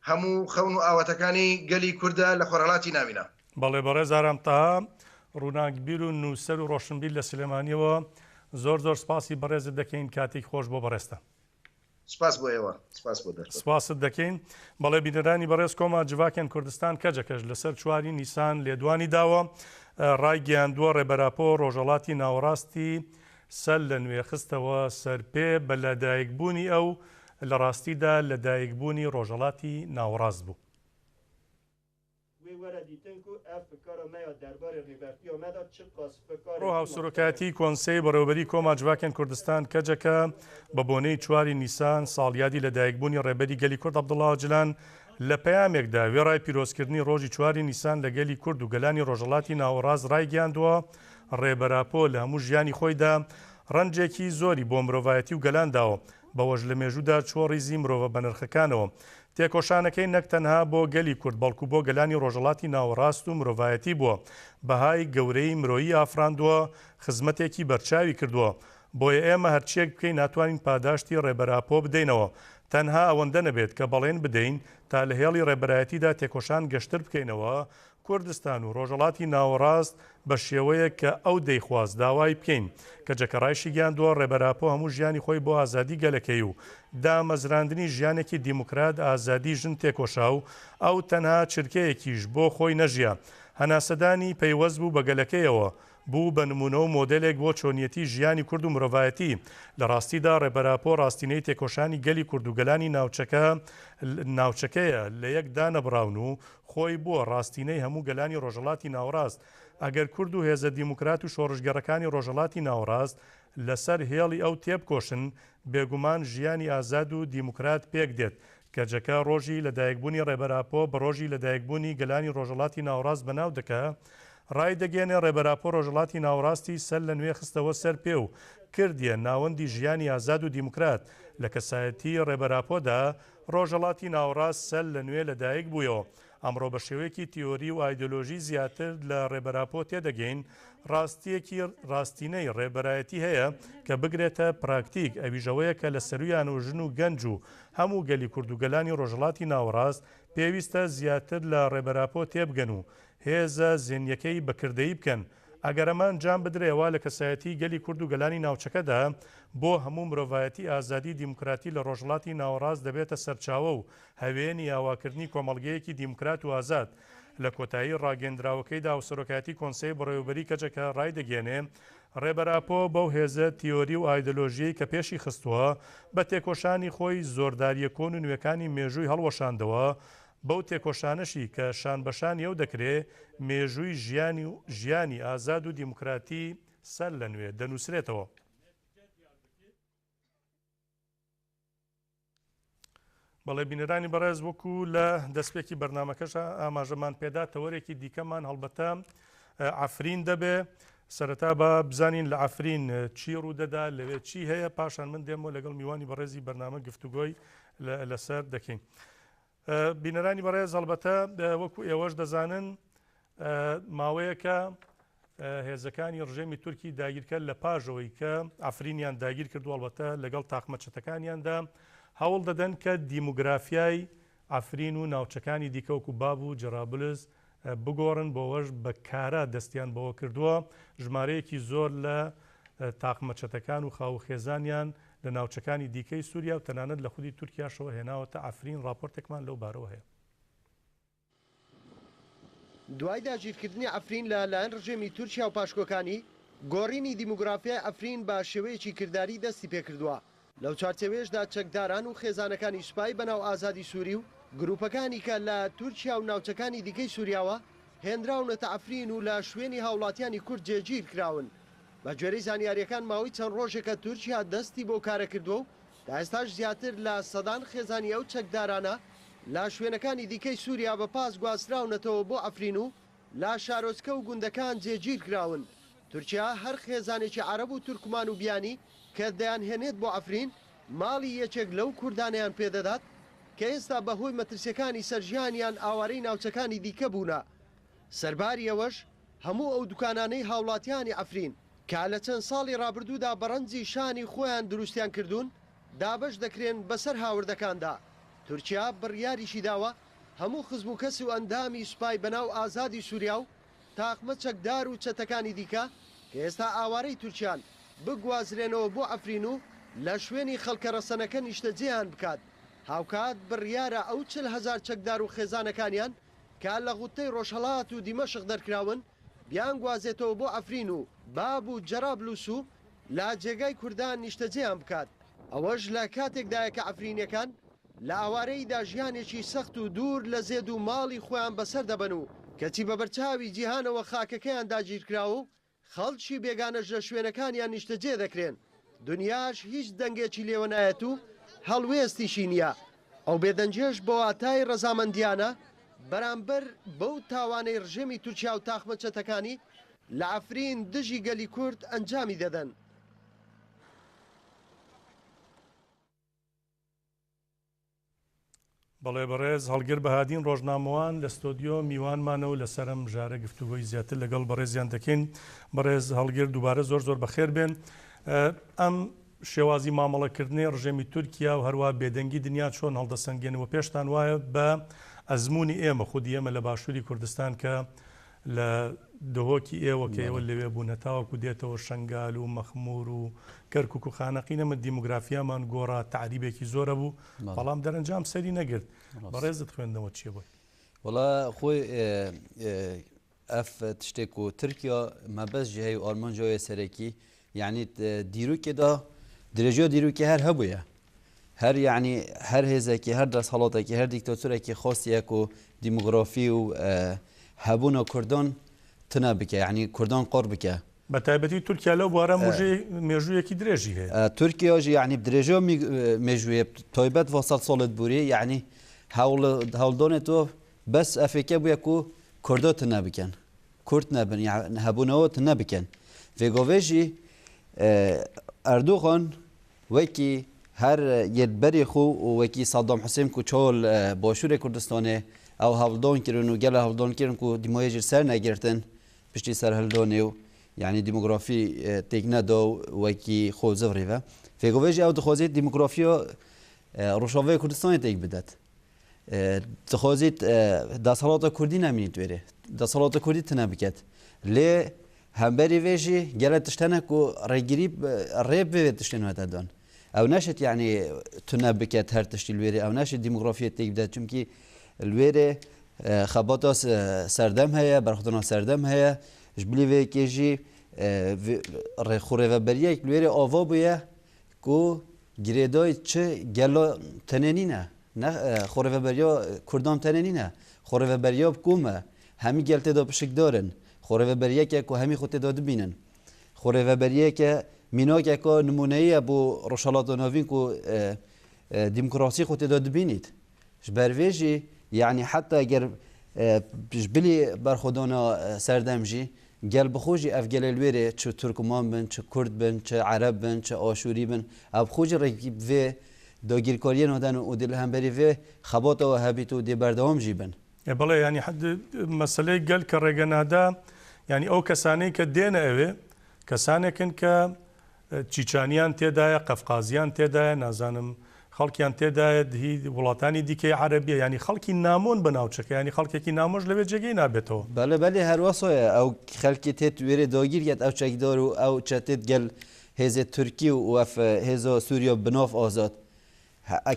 هەموو خەون و ئاواتەکانی گەلی کوردە لە خۆرهەڵاتی ناوینا. بەڵێ بەڕێز ئارام تەها، ڕووناکبیر و نووسەر و ڕۆشنبیر لە سلێمانیەوە، زۆر زۆر سپاسی بەڕێزت دەکەین، کاتێکی خۆش بۆ بەڕێزتان. سپاس بۆ ئێوە، سپاس بۆ دەرفەت. سپاست دەکەین. بەڵێ بینەرانی بەڕێز کۆما جڤاکێن کوردستان کەجەکەش لەسەر چواری نیسان لێدوانی داوە، ڕایگەیاندووە ڕێبەر ئاپۆ ڕۆژهەڵاتی ناوەڕاستی سەر لە نوێ خستەوە سەر پێ، بە لەدایکبوونی ئەو لە ڕاستیدا لەدایکبوونی ڕۆژهەڵاتی ناوەڕاست بوو. ڕۆ هاوسەرۆکایەتیی کۆنسەی بەڕێوەبەریی کۆما جڤاکێن کوردستان، کەجەکە، بە بۆنەی چواری نیسان، ساڵیادی لەدایکبوونی ڕێبەری گەلی کورد عەبدوڵا ئۆجلان، لە پەیامێکدا وێڕای پیرۆزکردنی ڕۆژی چواری نیسان لە گەلی کورد و گەلانی ڕۆژهەڵاتی ناوەڕاست ڕایگەیاندووە، ڕێبەر ئاپۆ لە هەموو ژیانی خۆیدا ڕەنجێکی زۆری بۆ مرۆڤایەتی و گەلان داوە، بەوەش لە مێژوودا چووە ڕیزی مرۆڤە بەنرخەکانەوە. تێکۆشانەکەی نەک تەنها بۆ گەلی کورد، بەڵکو بۆ گەلانی ڕۆژهەڵاتی ناوەڕاست و مرۆڤایەتی بووە، بەهای گەورەی مرۆیی ئافراندووە، خزمەتێکی بەرچاوی کردووە. بۆیە ئێمە هەرچییەک بکەین ناتوانین پاداشتی ڕێبەر ئاپۆ بدەینەوە، تەنها ئەوەندە نەبێت کە بەڵێن بدەین تا لە هێڵی ڕێبەرایەتیدا تێکۆشان گەشتر بکەینەوە، کوردستان و ڕۆژهەڵاتی ناوەڕاست بە شێوەیەک کە ئەو دەیخواست داوای بکەین. کەجەکە ڕایشیگەیاندووە، ڕێبەر ئاپۆ هەموو ژیانی خۆی بۆ ئازادی گەلەکەی و دامەزراندنی ژیانێکی دیموکرات ئازادی ژن تێکۆشا و ئەو تەنها چرکەیەکیش بۆ خۆی نەژیا. هەناسەدانی پەیوەست بوو بە گەلەکەیەوە. بوو بە نموونە و مۆدێلێک بۆ چۆنیەتی ژیانی کورد و مرۆڤایەتی. لە ڕاستیدا ڕێبەر ئاپۆ ڕاستینەی تێکۆشانی گەلی کورد و گەلانی ناوچەکە ناوچەکەیە، لە یەک دانەبڕاون و خۆی بووە ڕاستینەی هەموو گەلانی ڕۆژهەڵاتی ناوەڕاست. ئەگەر کورد و هێزە دیموکرات و شۆڕشگێڕەکانی ڕۆژهەڵاتی ناوەڕاست لەسەر هێڵی ئەو تێبکۆشن، بێگومان ژیانی ئازاد و دیموکرات پێکدێت. کەجەکە ڕۆژی لەدایکبوونی ڕێبەر ئاپۆ بە ڕۆژی لەدایکبوونی گەلانی ڕۆژهەڵاتی ناوەڕاست بەناو دەکا، ڕایدەگەیەنێ ڕێبەر ئاپۆ ڕۆژهەڵاتی ناوەڕاستی سەر لە نوێ خستەوە سەر پێ و کردیە ناوەندی ژیانی ئازاد و دیموکرات. لە کەسایەتیی ڕێبەر ئاپۆدا ڕۆژهەڵاتی ناوەڕاست سەر لە نوێ لەدایک بوویەوە. ئەمڕۆ بە شێوەیەکی تیۆری و ئایدۆلۆژی زیاتر لە ڕێبەر ئاپۆ تێدەگەین، ڕاستییەکی ڕاستینەی ڕێبەرایەتی هەیە کە بگرێتە پراکتیک، ئەویش ئەوەیە کە لە سەروویانەوە ژن و گەنج و هەموو گەلی کورد و گەلانی ڕۆژهەڵاتی ناوەڕاست پێویستە زیاتر لە ڕێبەر ئاپۆ تێبگەن و هێزە زێنییەکەی بە کردەیی بکەن. ئەگەر ئەمە ئەنجام بدرێ ئەوا لە کەسایەتیی گەلی کورد و گەلانی ناوچەکەدا بۆ هەموو مرۆڤایەتی ئازادیی دیموکراتی لە ڕۆژهەڵاتی ناوەڕاست دەبێتە سەرچاوە و هەوێنی ئاواکردنی کۆمەڵگەیەکی دیموکرات و ئازاد. لە کۆتایی ڕاگەیەندراوەکەیدا هاوسەرۆکایەتی کۆنسەی بەڕێوەبەریی کەجەکە ڕایدەگەیەنێ، ڕێبەر ئاپۆ بەو هێزە تیۆری و ئایدۆلۆژییەی کە پێشی خستووە، بە تێکۆشانی خۆی زۆردارییە کۆن و نوێکانی مێژووی هەڵوەشاندەوە، بەو تێکۆشانەشی کە شانبەشانی ئەو دەکرێ، مێژووی ژیانی و ژیانی ئازاد و دیموکراتی سەر لە نوێ دەنووسرێتەوە. بەڵێ بینەرانی بەڕێز وەکو لە دەستپێکی بەرنمەکەش ئاماژەمان پێدا تەوەرێکی دیکەمان هەڵبەتە عفرین دەبێ سەرەتا بە بزانین لە عفرین چی ڕوودەدا لەوێ چی هەیە پاشان من دێمەوە لەگەڵ میوانی بەڕێزی بەرنامە گفتوگۆی لەسەر دەکەین. بینەرانی بەڕێز هەڵبەتە وەکو ئێوەش دەزانن ماوەیەکە هێزەکانی ڕژێمی تورکی داگیرکەر لە پاژەوەی کە ئەفرینیان داگیر کردو هەڵبەتە لەگەڵ تاقمە چەتەکانیاندا هەوڵ دەدەن کە دیموگرافیای ئەفرین و ناوچەکانی دیکە وەکو باب و جەرابلس بگۆڕن، بۆوەش بە کارا دەستیان بەوە کردووە، ژمارەیەکی زۆر لە تاقمە چەتەکان و خاوو خێزانیان لە ناوچەکانی دیکەی سوریا و تەنانەت لە خودی تورکیاشەوە هێناوەتە عەفرین، ڕاپۆرتێکمان لەو بارەوە هەیە. دوای داگیرکردنی عەفرین لە لایەن ڕژێمی تورکیا و پاشکۆکانی، گۆڕینی دیموگرافیای عەفرین بە شێوەیەکی کرداری دەستی پێکردووە، لەو چوارچێوەیەشدا چەکداران و خێزانەکانی سوپای بەناو ئازادی سوری و گروپەکانی کە لە تورکیا و ناوچەکانی دیکەی سوریاوە هێنراونەتە عەفرین و لە شوێنی هاوڵاتیانی کورد جێگیر کراون. بە گوێرەی زانیارییەکان ماوەی چەند ڕۆژێکە تورکیا دەستی بەو کارە کردووە و تا ئێستاش زیاتر لە سەدان خێزانی ئەو چەکدارانە لە شوێنەکانی دیکەی سوریا بە پاس گواستراونەتەوە بۆ عەفرین و لە شارۆچکە و گوندەکان جێگیر کراون. تورکیا هەر خێزانێکی عەرەب و تورکمان و بیانی کە دەیانهێنێت بۆ عەفرین، ماڵی یەکێک لەو کوردانەیان پێدەدات کە ئێستا بەهۆی مەترسییەکانی سەر ژیانیان ئاوارەی ناوچەکانی دیکە بوونە. سەرباری ئەوەش هەموو ئەو دوکانانەی هاوڵاتیانی عەفرین کە لە چەند ساڵی ڕابردوودا بە ڕەنجی شانی خۆیان دروستیان کردوون، دابەش دەکرێن بەسەر هاوردەکاندا. تورکیا بڕیاریشی داوە هەموو خزم و کەس و ئەندامی سوپای بەناو ئازادی سوریا و تاقمە چەکدار و چەتەکانی دیکە کە ئێستا ئاوارەی تورکیان، بگوازرێنەوە بۆ عەفرین و لە شوێنی خەڵکە ڕەسەنەکە نیشتەجێیان بکات، هاوکات بڕیارە ئەو 40 هەزار چەکدار و خێزانەکانیان کە لە غوتەی ڕۆژهەڵات و دیمەشق دەرکراون، بیانگوازێتەوە بۆ عەفرین و باب و جەرابلوس و لە جێگای کوردان نیشتەجێیان بکات. ئەوەش لە کاتێکدایە کە عەفرینیەکان لە ئاوارەییدا ژیانێکی سەخت و دوور لە زێد و ماڵی خۆیان بەسەر دەبەن و کەچی بە بەرچاوی جیهانەوە خاکەکەیان داگیرکراوە و خەڵکی بێگانەش لە شوێنەکانیان نیشتەجێ دەکرێن، دنیاش هیچ دەنگێکی لێوە نایەت و هەڵوێستیشی نییە، ئەو بێدەنگیەش بە واتای ڕەزامەندیانە بەرامبەر بەو تاوانەی ڕژێمی تورکیا و تاقمە چەتەکانی لە عەفرین دژی گەلی کورد ئەنجامی دەدەن. بەڵێ بەڕێز هەڵگر بەهادین ڕۆژنامەوان لە ستۆدیۆ میوانمانە و لەسەر ئەم مژارە گفتوگۆی زیاتر لەگەڵ بەڕێزیان دەکەین. بەڕێز هەڵگر دووبارە زۆر زۆر بەخێر بێن. ئەم شێوازی مامەڵەکردنەی ڕژێمی تورکیا و هەروە بێدەنگی دنیا چۆن هەڵدەسەنگێن و پێشتان وایە بە ئەزمموی ئێمە خودی ئێمە لە باشووری کوردستان کە لە دهۆکی ئێوە کە ئێوە لەوێ بوون هەتاوەکو دێتەوە شەنگال و مەخمور و کەرکوک و خانەقین ئەمە دیموگرافیامان گۆڕا تەعریبێکی زۆر هەبوو بەڵام دەرەنجام سەری نەگرت بەڕێزت خوێندنەوە چیە بۆی؟ وەڵا خۆی. ئەف تشتێ کو ترکیا مەبەست ژێ هەی و ئارمانجا وێ سەرەکی یەعنی دیروکێ دا درێژیا دیروکێ هەر هەبوویە. هەر یەعنی هەر هێزێکی هەر دەسهەڵاتێکی هەر دیکتاتورێکی خواستیە کو دیموگرافی و هەبوونا کوردان تنە بکە یەعنی کوردان قڕ بکە. بە تایبەتی تورکیا لەو بوارە موژەی مێژوویەکی درێژی هەیە. تورکیا ژی یەعنی درێژیا مێژوویە تایبەت ڤا سەد ساڵت بووری یەعنی هەوڵ هەوڵدانێ تۆ بەس ئەفێکە بوویە کو کوردا تنە بکەن کورد نەبن یەعنی هەبوونەوە تنە بکەن ڤێگاڤێ ژی ئەردۆغان وەکی هەر یەت بەرێ خو و وەکی سەدام حوسێن کو چاوە li باشوورێ کوردستانێ ئەو هەوڵدان کرن و گەلە هەوڵدان کرن کو دیمایê jî ser negirtin پشتی سەرهەلدانێ و یعنی دیموگرافی تێک نەدا و وەکی خۆ زڤڕی ve. فێگۆڤێ ژی ئەو دخوازێت دیموگرافیا ڕۆژاڤای کوردستانێ تێک بدات. دخوازێت دەسەڵاتە کوردی نەمینیت وێرێ دەسەڵاتە کوردی تنە بکات. لێ هەمبەری vê jî gelek tişt hene ku rêgirî rê bi vê tiştên hate dan. Ew neşit yanî tune biket her tiştî li wêrê, ew neşit demografiyê têk bide çimkî li wêrê xebata serdem heye, berxwedana serdem heye. Ji bilî vê yekê jî xwe rêveberiyek li wêrê ava bûye ku girêdayî çi gelo tenê nîne. Ne xwe rêveberiya Kurdan tenê nîne. Xwe rêveberiya bi kom e. Hemî gel tê de pişikdar in. Xwe rêveberiyeke ku hemî xwe tê de dibînin. Xwe rêveberiyeke mînakeke nimûneyî ye bo Rojhilata Navîn ku demokrasî xwe tê de dibînît. Ji ber vê jî yanî heta eger ji bilî berxwedana serdem jî gel bi xwe jî ev gelê li wêrê çi Tirkman bin, çi Kurd bin, çi Ereb bin, çi Aşûrî bin ew bi xwe jî rêkî vê dagîrkariyê naden û dê li hemberî vê xebata we hebît û dê berdewam jî bin. بەڵێ یانی مەسەلەی گەل کە ڕێگە نادا یانی ئەو کەسانەی کە دێنە ئەوێ کەسانێکن کە چیچانیان تێدایە قەفقازیان تێدایە نازانم خەڵکیان تێدایە هی وڵاتانی دیکەی عەرەبیە یانی خەڵکی نامۆن بە ناوچەکە یانی خەڵکێکی نامۆش لەوێ جێگەی نابێتەوە. بەڵێ بەلێ هەر وەسایە ئەو خەلکی تێت وێرێ داگیر کەت ئەو چەکدار و ئەو چەتێت گەل هێزێ تورکی و ئەف هێزا سوریا بناف ئازاد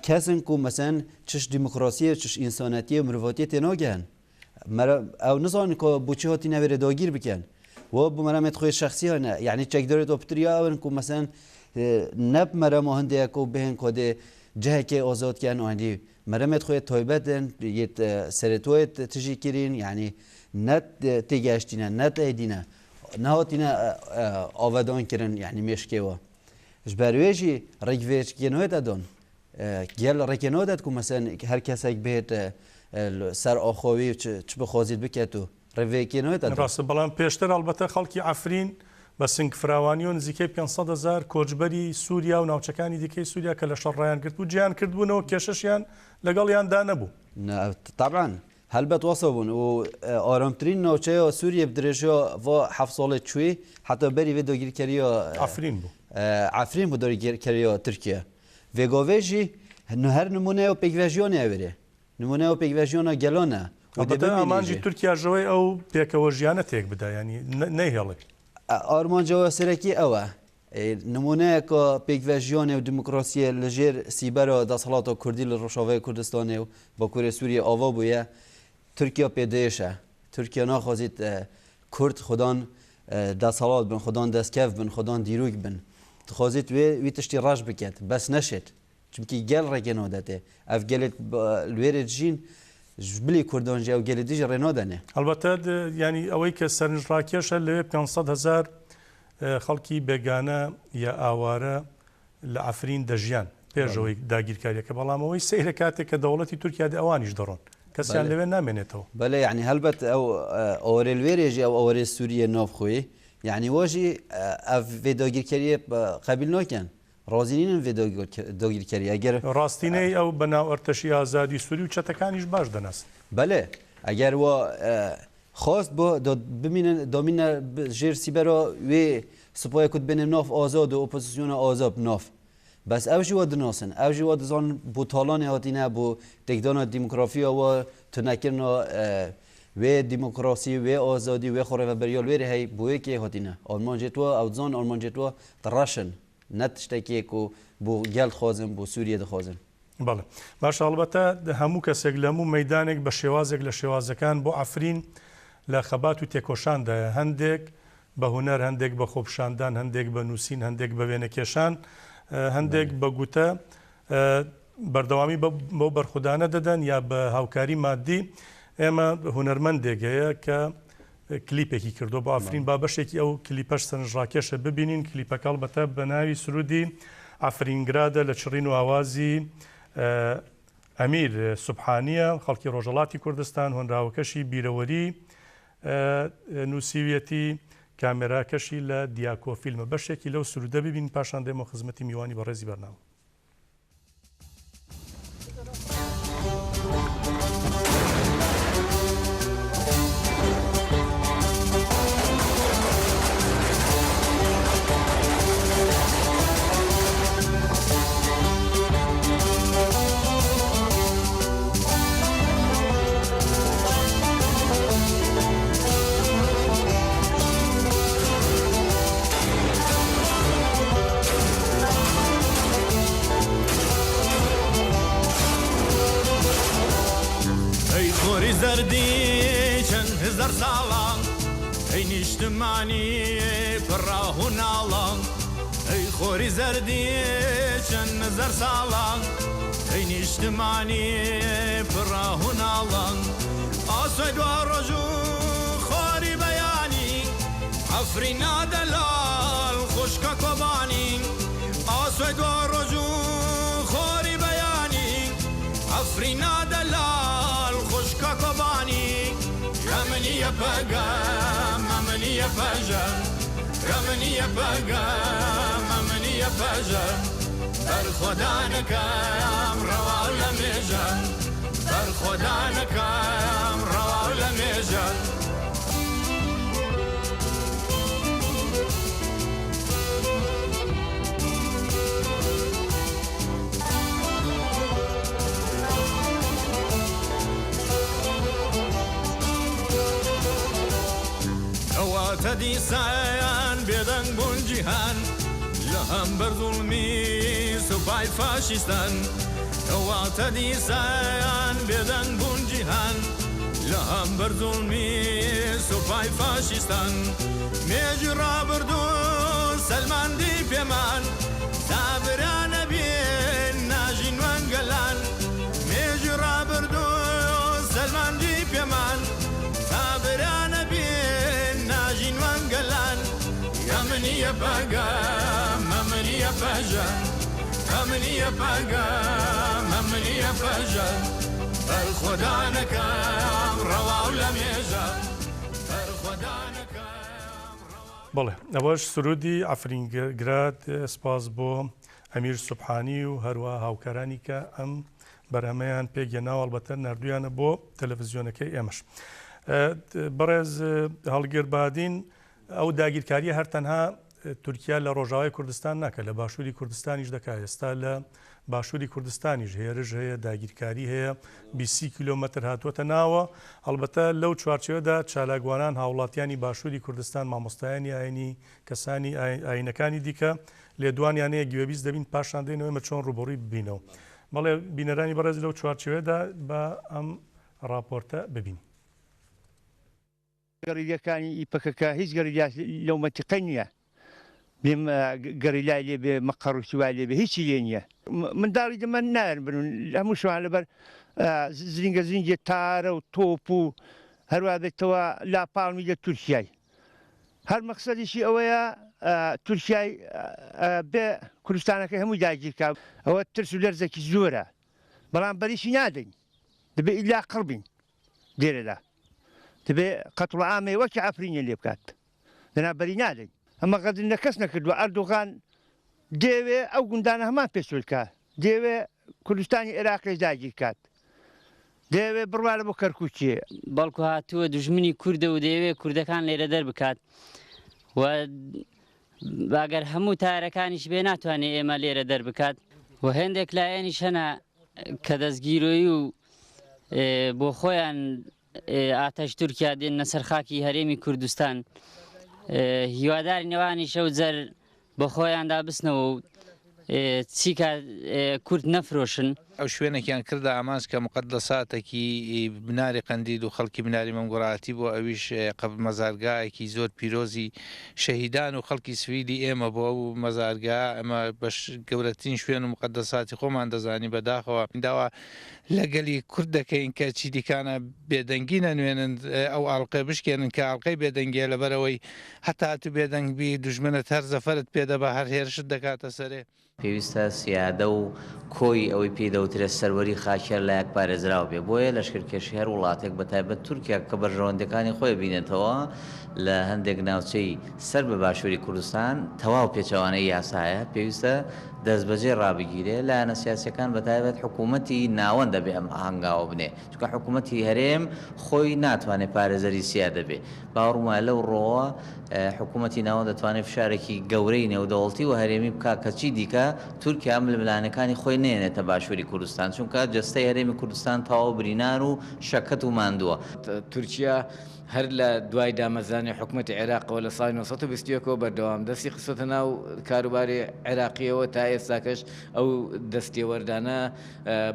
کەسن کو مەسەن چش دیموکراسیە چش ئینسانەتیە و مرۆڤاتیە تێناگەن ئەو نزانن کو بۆچی هاتینە وێرێ داگیر بکەن و بۆ مەرامێت خۆی شەخسی هەنە یعنی چەکدارێت و پتریا ئەون کو مەسەن نەب مەرەما هەندەیە کو بهێن کۆدێ جهکێ ئازاد کەن و هەندی مەرەمێت خۆی تایبەتن یەت سەرێتوێت تژی کرین یعنی نەت تێگەشتینە نەت ئەیدینە نەهاتینە ئاوەدان کرن یعنی مێشکێوە ji ber wê jî rêkvêçkiyê nayête dan. Gel rêkê nadet ku mesen her kesek bêt ser axa wî çi bixwazît biket û rêvêkê nayête dan. ڕاستە بەڵام پێشتر ئەڵبەتە خەڵکی عەفرین بە سنگ فراوانی و نزیکەی 500 هەزار کۆچبەری سووریا و ناوچەکانی دیکەی سووریا کە لە شەڕ ڕایان گرتبوو جێیان کردبوونەوە کێشەشیان لەگەڵیاندا نەبوو. تەبعەن هەلبەت وەسە بوون و ئارامترین ناوچەیە سووریە bi dirêjiya va heft salê çûyê heta berî vê dagîrkeriya Efrîn bû. Efrîn bû dagîrkeriya Tirkiye. Vê gavê jî her nimûneya pêkvejiyanê ew ê. Nimûneya pêkvejiyana gelan e û dê Helbete bimînê ئامانجی jî. تورکیا ژەوەی ئەو پێکەوە ژیانە تێک بدا یانی نەیهێڵێ. ئارمانجە سەرەکی ئەوە نمونەیەکە پێکڤ ژیانێ و دیموکراسیە لە ژێر سیبەرە دەسەڵاتە کوردی لە ڕۆژاوای کوردستانێ و باکوورێ سووریە ئاوا بوویە تورکیا پێدەیشە تورکیا ناخوازیت کورد خودان دەسەڵات بن خودان دەستکەف بن خودان دیروک بن دخوازیت وێ وی تشتی ڕەش بکات بەس نەشێت چونکی گەل ڕێگە نادەتێ ئەف گەلێت لێرە ژین بلی کوردان ژی ئەو گەلێ دیژ ڕێ نادەنێ. ئەڵبەتە ینی ئەوەی کە سەرنجڕاکێشە لەوێ 500 هەزار خەڵکی بێگانە یا ئاوارە لە عەفرین دەژیان پێشەوەی داگیرکاریەکە بەڵام ئەوەی سەیرە کاتێک کە دەوڵەتی تورکیا دێ ئەوانیش دەڕۆن کەسیان لەوێ نامێنێتەوە. بەلێ یعنی هەلبەت ئەو ئەوەرێ لوێرێژی ئەو ئەوەرێ سووریە ناوخۆی یعنی وەژی ئەv vê داگیرکەریە قەبیل ناکەن ڕازی نین vê داگیرکەری ئەگەر ڕاستینەی ئەو بەناو ئەرتەشی ئازادی سووری و چەتەکانیش باش دەناسن. بەلێ ئەگەر وا خواست بۆ بمینن دامینە ژێر سیبەرە وێ سوپای کورد بێنە ناف ئازاد و ئۆپۆزیسیۆنە ئازاد ناف بەس ئەو ژی وا دناسن ئەو ژی وا دزان بۆ تاڵانی هاتینە بۆ تێکدانە دیموکرافیە وە تونەکردنە وێ دیموکراسی وێ ئازادی وێ خۆڕێڤەبەریە لێرە هەی بۆ یەکێ هاتینە ئارمانجێ تۆ ئەو دزان ئارمانجێ تۆ ڕەشن نە تشتێکێک و بۆ گەل دخوازن بۆ سووریە دخوازن. بەڵێ باشە هەڵبەتە هەموو کەسێک لە هەموو مەیدانێک بە شێوازێک لە شێوازەکان بۆ عەفرین لە خەبات و تێکۆشاندایە، هەندێک بە هونەر، هەندێک بە خۆپیشاندان، هەندێک بە نووسین، هەندێک بە وێنەکێشان، هەندێک بە گوتە بەردەوامی بەو بەرخودانە دەدەن یا بە هاوکاری مادی. ئێمە هونەرمەندێک هەیە کە کلیپێکی کردووە بۆ عەفرین، با بەشێکی ئەو کلیپەش سەرنجڕاکێشە ببینین. کلیپەکە ئەڵبەتە بە ناوی سرودی عەفرینگرادە لە چڕین و ئاوازی ئەمیر سوبحانییە، خەڵکی ڕۆژهەڵاتی کوردستان، هۆنراوەکەشی بیرەوەری نووسیویەتی، کامێراکەشی لە دیاکۆ فیلمە. بەشێکی لەو سروودە ببینین، پاشان دێمەوە خزمەتی میوانی بەڕێزی بەرنامە. ئەی خۆری زەردی چەند هزار ساڵە، ئەی نیشتمانی پڕ ئاه و ناڵە. ئەی خۆری زەردی چەند هەزار ساڵە، ئەی نیشتمانی پڕ ئاه و ناڵە. ئاسۆی دواڕۆژ و خۆری بەیانی، عەفرینا دەلال خوشکە کۆبانی. ئاسۆی دواڕۆژ و خۆری بەیانی، عەفرینا دەلال خوشکە کۆبانی. ئەمن یەپەگە، ئەمن یەپەژە. ئەمن یەپەگە ئەمن یەپەژە بەرخۆدانەکەم ڕەوا لە مێژە بەرخۆدانەکەم ڕەوا لە مێژە. کەواتە دیسان بێدەنگ بوون جیهان لە هەمبەر زوڵمی سوپای فاشیستان کەواتە دیسان بێدەنگ بوون جیهان لە هەمبەر زوڵمی سوپای فاشیستان مێژووی ڕابردوو سەلماندی پێمان تا برا نەبین ناژین وەک گەلان مێژووی ڕابردوو سەلماندی پێمان تا برا نەبین ناژین وەک گەلان ئەمن یەپەگە ئەمن یەپەژە ئەمن یەپەگە ئەمن یەپەژە بەرخۆدانەکەم ڕەواو لەمێژە بەرخۆدانەکەم ڕەواو. بەڵێ ئەوەش سرودی عەفرینگراد سپاس بۆ ئەمیر سوبحانی و هەروەها هاوکارانی کە ئەم بەرهەمەیان پێکهێناوە ئەڵبەتە ناردوویانە بۆ تەلەفزیۆنەکەی ئێمەش. بەڕێز هەڵگر بادین ئەو داگیرکاریە هەر تەنها تورکیا لە ڕۆژاوای کوردستان ناکە لە باشووری کوردستانیش دەکا ئێستا لە باشووری کوردستانیش هێرش هەیە داگیرکاری هەیە 20 کیلۆمەتر هاتووەتە ناوە ئەڵبەتە لەو چوارچێوەدا چالاکوانان هاوڵاتیانی باشووری کوردستان مامۆستایانی ئاینی کەسانی ئاینەکانی دیکە لێدوانیان هەیە گوێبیست دەبین پاشان دێنەوە ئێمە چۆن ڕووبەڕووی ببینەوە. بەڵێ بینەرانی بەڕێز لەو چوارچێوەیەدا با ئەم ڕاپۆرتە ببینین. گەریلاکانی ی پەکەکە هیچ گەریلاش لەو مەنتیقەی نیە بێ گەریلای لێ بێ مەقەڕ و شتی وای لێ بێ هیچی لێ نیە. منداڵی دەمە نایەن بنوون هەموو شوان لەبەر زرینگە زرینگێ تارە و تۆپ و هەروا بێتەوە لاپاڵمی لە تورکیای. هەر مەقسەدیشی ئەوەیە تورکیای بێ کوردستانەکەی هەمووی داگیر کا. ئەوە ترس و لەرزێکی زۆرە، بەڵام بەریشی نادەین، دەبێ ئیلا قڕ بین لێرەدا، دەبێ قەتڵوعامێ وەکی عەفرینیان لێ بکات، دەنا بەری نادەین. ئەمە غەدر لە کەس نەکردووە، ئەردۆغان دەیەوێ ئەو گوندانە هەمان پێ سوور کا، دەیەوێ کوردستانی ئێراقیش داگیر کات، دەیەوێ بڕوارە بۆ کەرکوکێ. بەڵکو هاتووە دوژمنی کوردە و دەیەوێت کوردەکان لێرە دەربکات و ئەگەر هەموو تارەکانیش بێ ناتوانێت ئێمە لێرە دەربکات و هێندێک لایەنیش هەنە کە دەستگیرۆیی و بۆ خۆیان ئاتەش تورکیا دێننە سەر خاکی هەرێمی کوردستان هیواداری نەوانی شەو جەر بە خۆیاندا بچنەوە و چیکە کورد نەفرۆشن. ئەو شوێنێکیان کردە ئامانج کە موقەدەساتەکی بناری قەندیل و خەڵکی بناری مەمگوڕاتی بۆ ئەویش قەبر مەزارگایەکی زۆر پیرۆزی شەهیدان و خەڵکی سڤیلی ئێمە بۆ ئەو مەزارگا ئەمە بەش گەورەترین شوێن و موقەدەساتی خۆمان دەزانین بەداخەوە داوا لە گەلی کورد دەکەین کە چیدیکانە بێدەنگی نەنوێنن ئەو ئاڵقەیە بشکێنن کە ئاڵقەی بێدەنگیە لەبەرئەوەی هەتا ئەتو بێدەنگ بی دوژمنت هەر زەفەرت پێ دەبا هەر هێرشت دەکاتە سەرێ. پێویستە سیادە و کۆی ئەوەی پێی دەوترێت سەروەری خاکی هەر لایەک پارێزراو بێ، بۆیە لەشکرکێشی هەر وڵاتێک بە تایبەت تورکیا کە بەرژەوەندیەکانی خۆی ئەبینێتەوە لە هەندێک ناوچەی سەر بە باشوری کوردستان تەواو پێچەوانەی یاسایە پێویستە دەستبەجێ ڕابگیرێ، لایەنە سیاسیەکان بە تایبەت حکوومەتی ناوەند ئەبێ ئەم هەنگاوە بنێ چونکە حکوومەتی هەرێم خۆی ناتوانێ پارێزەری سیادە بێ. باوەڕم وایە لەو ڕۆوە حکوومەتی ناوەند دەتوانێت فشارێکی گەورەی نێودەوڵەتی و هەرێمی بکات کە چی دیکە تورکیا ململانێکانی خۆی نەیەنێتە باشووری کوردستان، چونکە جەستەی هەرێمی کوردستان تەواو برینار و شەکەت و ماندووە. تورکیا هەر لە دوای دامەزرانی حکومەتی عێراقەوە لە ساڵی 921 ەوە بەردەوام دەستی خستۆتە ناو کاروباری عێراقییەوە تا ئێستاکەش ئەو دەستێوەردانە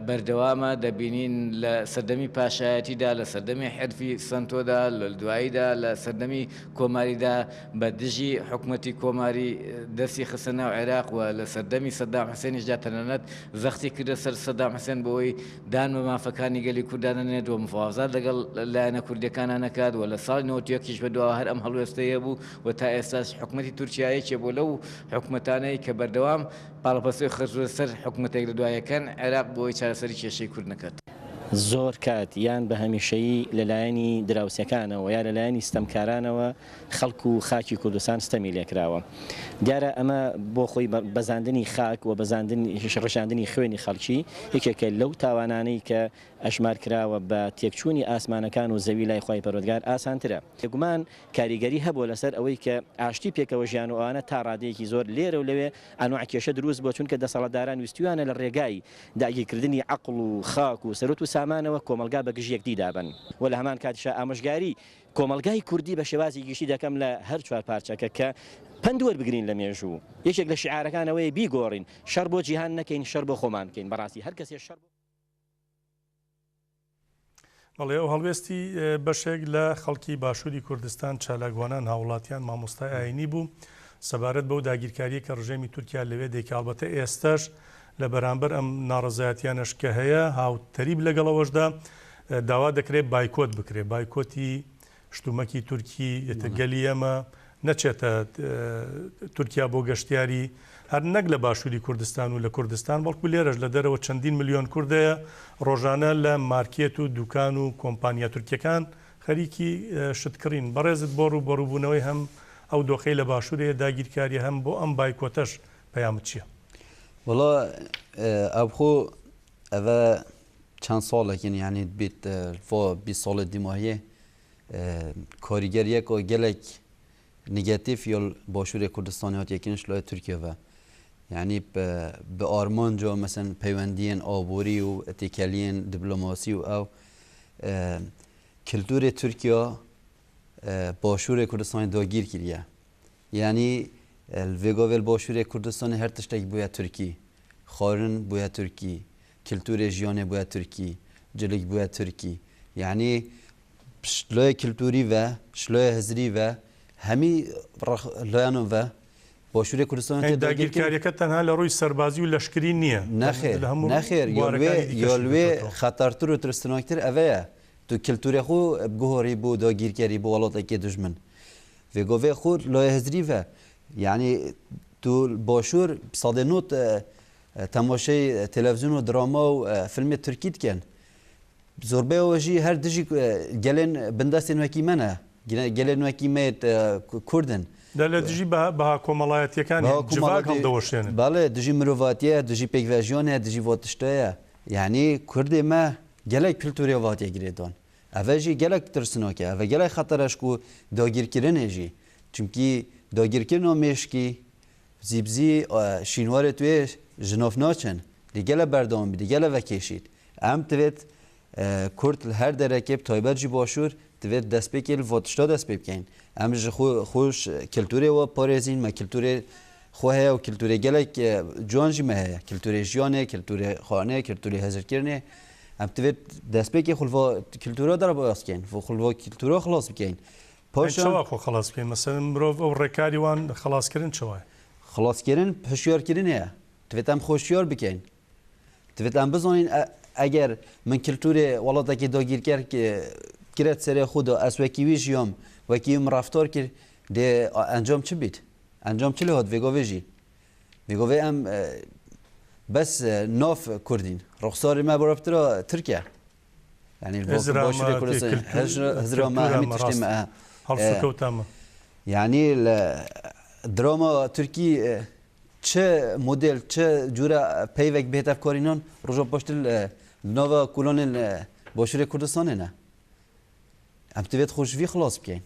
بەردەوامە، دەبینین لە سەردەمی پاشایەتیدا، لە سەردەمی حرفی سەنتۆدا، لە دواییدا لە سەردەمی کۆماریدا بە دژی حکومەتی کۆماری دەستی خستە ناو عێراق و لە سەردەمی سەدام حسێنیشدا تەنانەت زەختی کردە سەر سەدام حسێن بۆی دان بە مافەکانی گەلی کورددا نەنێت و مفاوەزات لەگەڵ لایەنە کوردیەکانا نەکات و لە ساڵی 91 یش بەدواوە هەر ئەم هەڵوێستەی هەبوو و تا ئێستاش حکومەتی تورکیا یەکێ بووە لەو حکومەتانەی کە بەردەوام پاڵەپەستۆی خستووەتە سەر حکومەتێک لە دوایەکان عێراق بۆ ئەوەی چارەسەری کێشەی کورد نەکات. زۆر کات یان بە هەمیشەیی لە لایەنی دراوسێکانەوە یا لە لایەنی ستەمکارانەوە خەڵک و خاکی کوردستان ستەمی لێکراوە. دیارە ئەمە بۆ خۆی بەزاندنی خاک و بەزاندن ڕژاندنی خوێنی خەڵکی یەکێکە لەو تاوانانەی کە ئەژمار کراوە بە تێکچوونی ئاسمانەکان و زەوی لای خوای پەروەردگار ئاسانترە. بێگومان کاریگەری هەبووە لەسەر ئەوەی کە ئاشتی پێکەوە ژیان و ئەوانە تا ڕادەیەکی زۆر لێرە و لەوێ ئەنواع کێشە دروست بووە چونکە دەسەڵاتداران ویستویانە لە ڕێگای داگیرکردنی عەقڵ و خاک و سەروەت و سامانەوە کۆمەڵگا بە گژ یەکدی دابەن و لە هەمان کاتیشا ئامۆژگاری کۆمەڵگای کوردی بە شێوازی گشتی دەکەم لە هەر چوارپارچەکە کە پەند وەربگرین لە مێژوو یەکێک لە شیعارەکان ئەوەیە بیگۆڕین شەڕ بۆ جیهان نەکەین شەڕ بۆ خۆمان بکەین بەڕاستی هەر کەسێ شەڕ بۆ بەڵێ ئەو هەڵوێستی بەشێک لە خەڵکی باشووری کوردستان، چالاکوانان، هاوڵاتیان، مامۆستای ئاینی بوو سەبارەت بەو داگیرکارییە کە ڕژێمی تورکیا لەوێ دەیکا، ئەڵبەتە ئێستەش لە بەرامبەر ئەم ناڕەزایەتیانەش کە هەیە هاوتەریب لەگەڵ ئەوەشدا داوا دەکرێت بایکۆت بکرێت، بایکۆتی شتومەکی تورکی ئیتر گەلی ئێمە نەچێتە تورکیا بۆ گەشتیاری هەر نەک لە باشووری کوردستان و لە کوردستان بەڵکو لێرەش لە دەرەوە چەندین ملیۆن کورد هەیە ڕۆژانە لە مارکێت و دوکان و کۆمپانیا تورکیەکان خەریکی شت کڕین بەڕێزت بۆ ڕووبەڕووبوونەوەی هەم ئەو دۆخەی لە باشوور هەیە داگیرکاری هەم بۆ ئەم بایکۆتەش پەیامت چییە؟ وەڵا ئەبخۆ ئەڤە چەند ساڵێکن یانی بیت فۆ 20 ساڵێ دیماهیێ کاریگەریەک و gelek نگەتیف یا باشوورێ کوردستانی هاتیە کردن لای تورکیا ve یعنی bi armanca mesela peywendiyên aborî û têkeliyên diplomasî û ew kulturê Tirkiya başûrê Kurdistanê dagîr kiriye. Yanî li vê gavê li Başûrê Kurdistanê her tiştek bûye Tirkî. Xwarin bûye Tirkî, kulturê jiyanê bûye Tirkî, cilik bûye Tirkî. Yanî ji layê kulturî ve, ji layê hizrî ve hemî layanan ve Başûrê Kurdistanê tê dagîrkirin. Dagîrkariyeke tenha li rûyî serbazî û leşkerî niye. Nexêr, nexêr. Ya li wê, ya li wê xetertir û tirstinaktir ev e. Tu kulturê xwe biguherî bo dagîrkerî, bo welatekê dijmin. Vê govê xwe layê hizrî ve. Yanî tu li başûr bi sedê not temaşeyê televîzyon û drama û filmê tirkî dikin. Zorbeya we jî her dijî gelên bindestên wekî me ne. Gelên wekî me kurd in. De li dijî biha komelayetiyekani civak hildewişênin. Belê dijî mirovatiyê ye, dijî pêkvejiyanê ye, dijî va tişta ye. Yanî kurdê me gelek kulturê ve hatiye girêdan. Ev jî gelek tirsinak e, ev gelek xeter e ji ku dagîrkirinê jî. Çimkî dagîrkirina mêşkî, zîbzî, şînwarê tu yê ji nav naçin. Dê gelek berdewam bî, dê gelek vekêşît. Em divêt kurd li her derekê bi taybet jî başûr divêt destpêkê li va tişta dest pê bikeyn. Em ji xwe xwe ji kulturê we parêzîn, me kulturê. خۆ هەیە و کلتورێ گەلێک جوان ژی مە هەیە کلتورێ ژیانێ کلتورێ خانێ کلتورێ هزرکردنێ ئەم تڤێت دەستپێکی خولڤا کلتورە دەرباز بکەین خولڤا کلتورە خلاص بکەین پاشان چوا خۆ خەڵاس بکەین مەسەلەن مرۆڤ ئەو ڕێکاری وان خەڵاسکردن چوایە؟ خەڵاسکردن هۆشیارکردن هەیە تڤێت ئەم خۆشیار بکەین دەبێت ئەم بزانین ئەگەر من کلتورێ وڵاتێکی داگیرکەر کرێت سەرێ خۆدا ئەس وەکی وی ژیام وەکی ویم ڕەفتار کرد دێ ئەنجام چ بیت ئەنجام چ لێ هات ڤێگاڤێ ژی ڤێگاڤێ ئەم بەس ناف کوردین ڕوخساری مە بەرەبترا تورکیا یعنی باشووری کوردستان هزرا ما هەمی تشتێ مە هەڵسوکەوتامە یعنی لە دراما تورکی چ مۆدێل چ جورە پەیڤێک بێتە بکارینان ڕۆژە پاشتر لە ناوە کۆلانên باشوورێ کوردستانێ نە ئەم دەبێت خۆشڤی خلاص بکەین.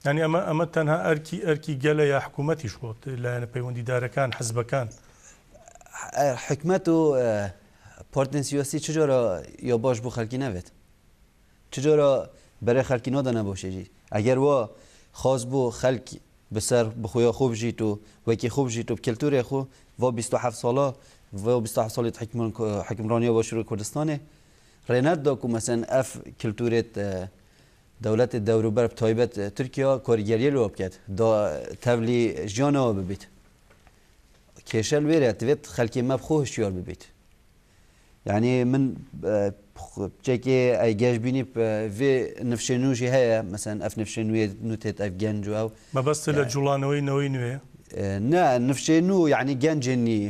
یانی ئەمە ئەمە تەنها ئەرکی ئەرکی گەلە یا حکوومەتیش بۆ لایەنە پەیوەندیدارەکان حزبەکان؟ حکومەت و پارتên سیاسی چ جارە یا باش بۆ خەلکی نەبێت چ جارە بەرێ خەلکی نادەنە باشێ ئەگەر وا خاص بۆ خەلک بسەر بخۆیا خۆ بژیت و وەکی خۆ بژیت و بکلتورێ خۆ ڤا 27 ساڵە ڤا 27 ساڵی حکمڕانیە باشوور کوردستانێ ڕێ نەدا کو مەسەن ئەف کلتورێت دەولەت دەوروبەر تایبەت تورکیا کاریگەریە لەوە بکات دا تەڤلی ژیانەوە ببیت کێشە لێرە دەبێت خەلکی مە بخۆ هشیار ببیت یعنی من بچێکێ ئەی گەشبینی vê نفشێ نوژی هەیە مەسەن ئەف نفشێ نوێ نوتێت ئەف گەنج و ئەو مەبەست لە جوڵانەوەی نەوەی نوێ؟ نا نفشێ نو یعنی گەنجێ نی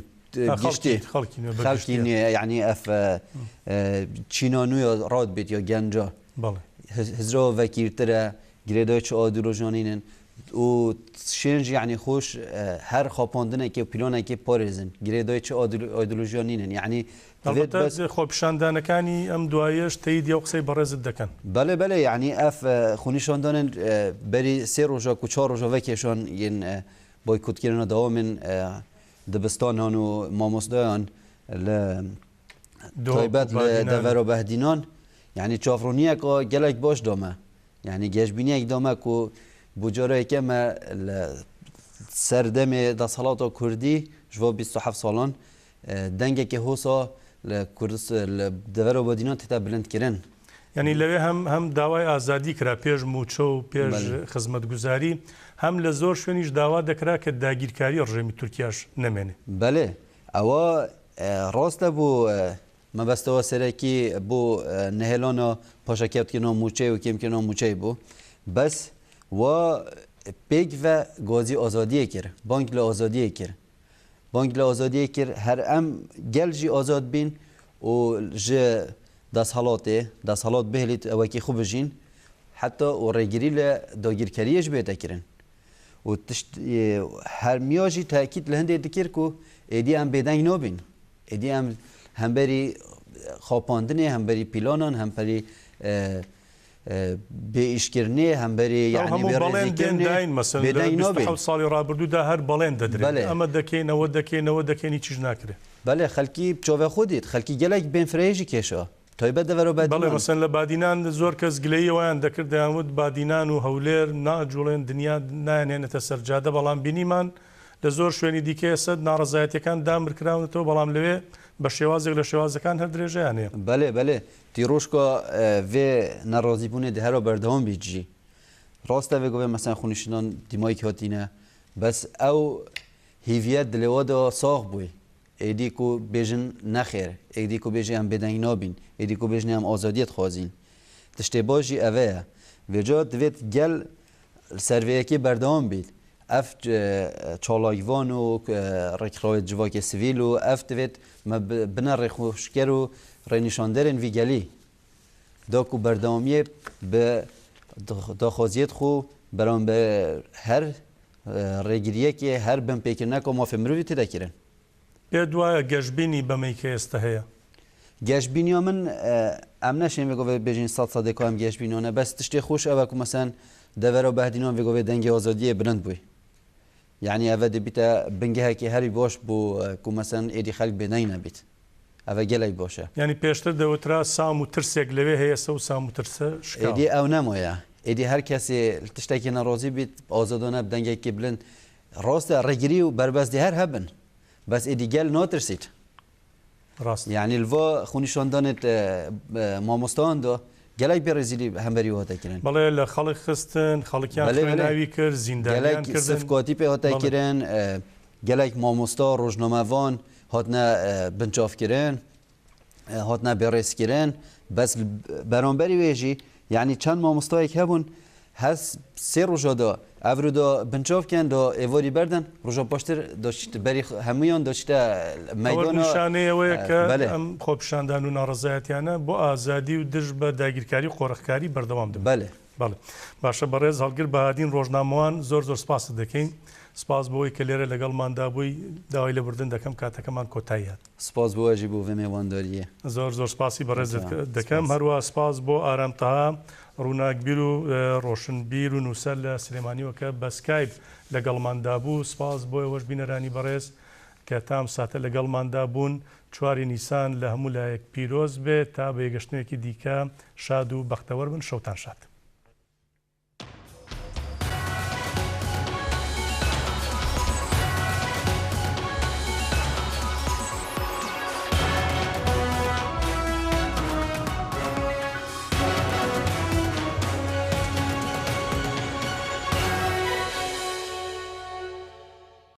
گشتی خەڵکی نوێ خەڵکی نوێ یعنی ئەف چینا نوێ ڕات بێت یا گەنجە هزرەوە ڤەکیرترە گرێدای چ ئایدۆلۆژیانینن و شێنج یعنی خۆش هەر خاپاندنێکی و پیلانێکی پارێزن گرێدای چ ئایدۆلۆژیا نینن یعنی دەبێت بەس خۆپیشاندانەکانی ئەم دوایەش تەییدی ئەو قسەی بەڕێزت دەکەن. بەڵێ بەڵێ یعنی ئەف خۆنیشاندانن بەری سێ ڕۆژە و چوار ڕۆژە ڤەکێشان ین بایکۆتکردنە دەوامن دبستانان و مامۆستایان لە تایبەت لە دەڤەرە بەهدینان یعنی چاڤڕۆنیەکە gelek باش دامە یعنی گەشبینیەک دامە کو بۆ جارە یەکەمە لە سەردەمێ دەسەڵاتە کوردی ji vo 27 ساڵان دەنگێکی هۆسا لە کوردست لە دەڤەرە بەدینان تێتا بلند کردن. یعنی لەوێ هەم هەم داوای ئازادی کرا پێش موچە و پێش خزمەتگوزاری هەم لە زۆر شوێنیش داوا دەکرا کە داگیرکاری ڕژێمی تورکیاش نەمێنێ. بەلێ ئەوە ڕاستە بۆ مەبەستەوە سەرەکی بۆ نەهێلانە پاشەکەوتکردنەوە موچەی و کێمکردنەوە موچەی بوو بەس وا پێکڤە گازی ئازادیە کرد بانک لە ئازادیە کرد بانک لە ئازادیە کرد هەر ئەم گەل ژی ئازاد بین و ژ دەسهەڵاتێ دەسهەڵات بهێلیت ئەوەکی خو بژین حتا و ڕێگری لە داگیرکەریەش بێتە کردن و تشت هەرمیاژی تاکید لە هەندێک دکرد کو ئێدی ئەم بێدەنگ نابین ئێدی ئەم هەمبەری خاپاندنێ هەمبەری پیلانان هەمبەری بێئیشکردنێ هەمبەری ئەو یعنی هەموو بەڵێن دێن بێڕێزیکردنێ داین مەسەن لە بێدەنگ نابین 27 ساڵی ڕابردوودا هەر بەڵێن دەدرێن بەلێ ئەمە دەکەین ئەوە دەکەین ئەوە دەکەین هیچیش ناکرێ. بەلێ خەلکی چاڤێ خۆ دیت خەلکی گەلێک بێنفرەیژی کێشا تایبەت دەڤەرە بەڵێ بادینان. مەسەن لە بادینان زۆر کەس گلەیی ئەوەیان دەکرد دەیانوت بادینان و هەولێر ناجوڵێن دنیا نایانهێنێتە سەر جادە بەڵام بینیمان لە زۆر شوێنی دیکە ئێستا ناڕەزایەتیەکان دامرکراونەتەوە بەڵام لەوێ بە شێوازێک لە شێوازەکان هەر درێژەیان هەیە. بەلێ بەلێ تیرۆشکا ڤێ نەڕازیبوونێ دێ هەرا بەردەوام بیت ژی ڕاستە ڤێ گۆڤێ مەسەن خونیشندان دیمایک هاتینە بەس ئەو هیڤیە دلێوەدا ساغ بووی ئێدی کو بێژن نەخێر ئێدی کو بێژێ ئەم بێدەنگ نابین ئێدی کو بێژنێ ئەم ئازادیە دخوازین تشتێ باشی ئەڤەیە ڤێجا دڤێت گەل سەر ڤێ یەکێ بەردەوام بیت ئەف چالاکڤان و ڕێکخراوێت جڤاکێ سڤیل و ئەف دڤێت مە بنە ڕێخۆشکەر و ڕێنیشاندەرێن ڤی گەلی داکو بەردەوامیێ بە داخوازیێت خو بەرامبەر هەر ڕێگریەکێ هەر بنپێکردنەکە مافێ مرۆڤی تێدا کردن. پێت وایە گەشبینی بەمەی کە ئێستا هەیە؟ گەشبینیا من ئەم نەشێن ڤێ گۆڤێ بێژین سەد سەدێ کا ئەم گەشبینۆنە بەس تشتێ خۆش ئەوە کو مەسەن دەڤەرە بەهدینان ڤێ گۆڤێ دەنگێ ئازادیێ بلند بووی یعنی ئەڤە دەبیتە بنگەهێکی هەری باش بۆ کو مەسەن ئێدی خەلک بێدەنگ نەبیت ئەڤە گەلێک باشە. یانی پێشتر دەوترا سام و ترسێک لەوێ هەیە ئێستا و سام و ترسە شکاوە. ئێدی ئەو نەمایە ئێدی هەر کەسێ تشتێکی نەڕازی بیت ئازادانە بدەنگێکی بلند. ڕاستە ڕێگری و بەربەست دێ هەر هەبن بەس ئیدی گەل ناترسیت. ڕاست. یانی لڤا خۆنیشاندانێت مامۆستایان دا گەلەک بێڕێزی لی هەمبەری هاتە کرن. بەڵێ لە خەڵک خستن، خەڵکیان خوێناوی کرد، زیندانیان گەلەک کردن. سفکاتی پێ هاتە کرن، گەلەک مامۆستا، ڕۆژنامەڤان هاتنە بنچاڤ کرن، هاتنە بێڕێز کرن، بەس بەرامبەری وێ ژی یانی چەند مامۆستایەک هەبوون هەس سێ ڕۆژا دا ئەڤرو دا بنچاڤ کەن دا ئێواری بەردەن ڕۆژا پاشتر داچیت بەری هەموویان داچیتە ئەوە مەیدانا نیشانەی ئەوەیە کە بەلێ. ئەم خۆپیشاندان و ناڕەزایەتیانە بۆ ئازادی و دژ بە داگیرکاری و قۆرخکاری بەردەوام دەبن. بەلێ. بەڵێ. باشە بەڕێز هەڵگر بەهادین ڕۆژنامەوان زۆر زۆر سپاست دەکەین. سپاس بۆ ئەوەی کە لێرە لەگەڵماندا بووی. داوای لێبوردن دەکەم کاتەکەمان کۆتایی هات. سپاس بۆ ئەژی بۆ ڤێ مێوانداریێ. زۆر زۆر سپاسی بەڕێزت دەکەم. هەروەها سپاس بۆ ئارام تەها ڕووناکبیر و ڕۆشنبیر و نووسەر لە سلێمانیوە کە بە سکایپ لەگەڵماندا بوو. سپاس بۆ ئێوەش بینەرانی بەڕێز کە تا ئەم ساتە لەگەڵماندا بوون. چواری نیسان لە هەموو لایەک پیرۆز بێ. تا بە یەکگەشتنێکی دیکە شاد و بەختەوەر بن. شەوتان شاد.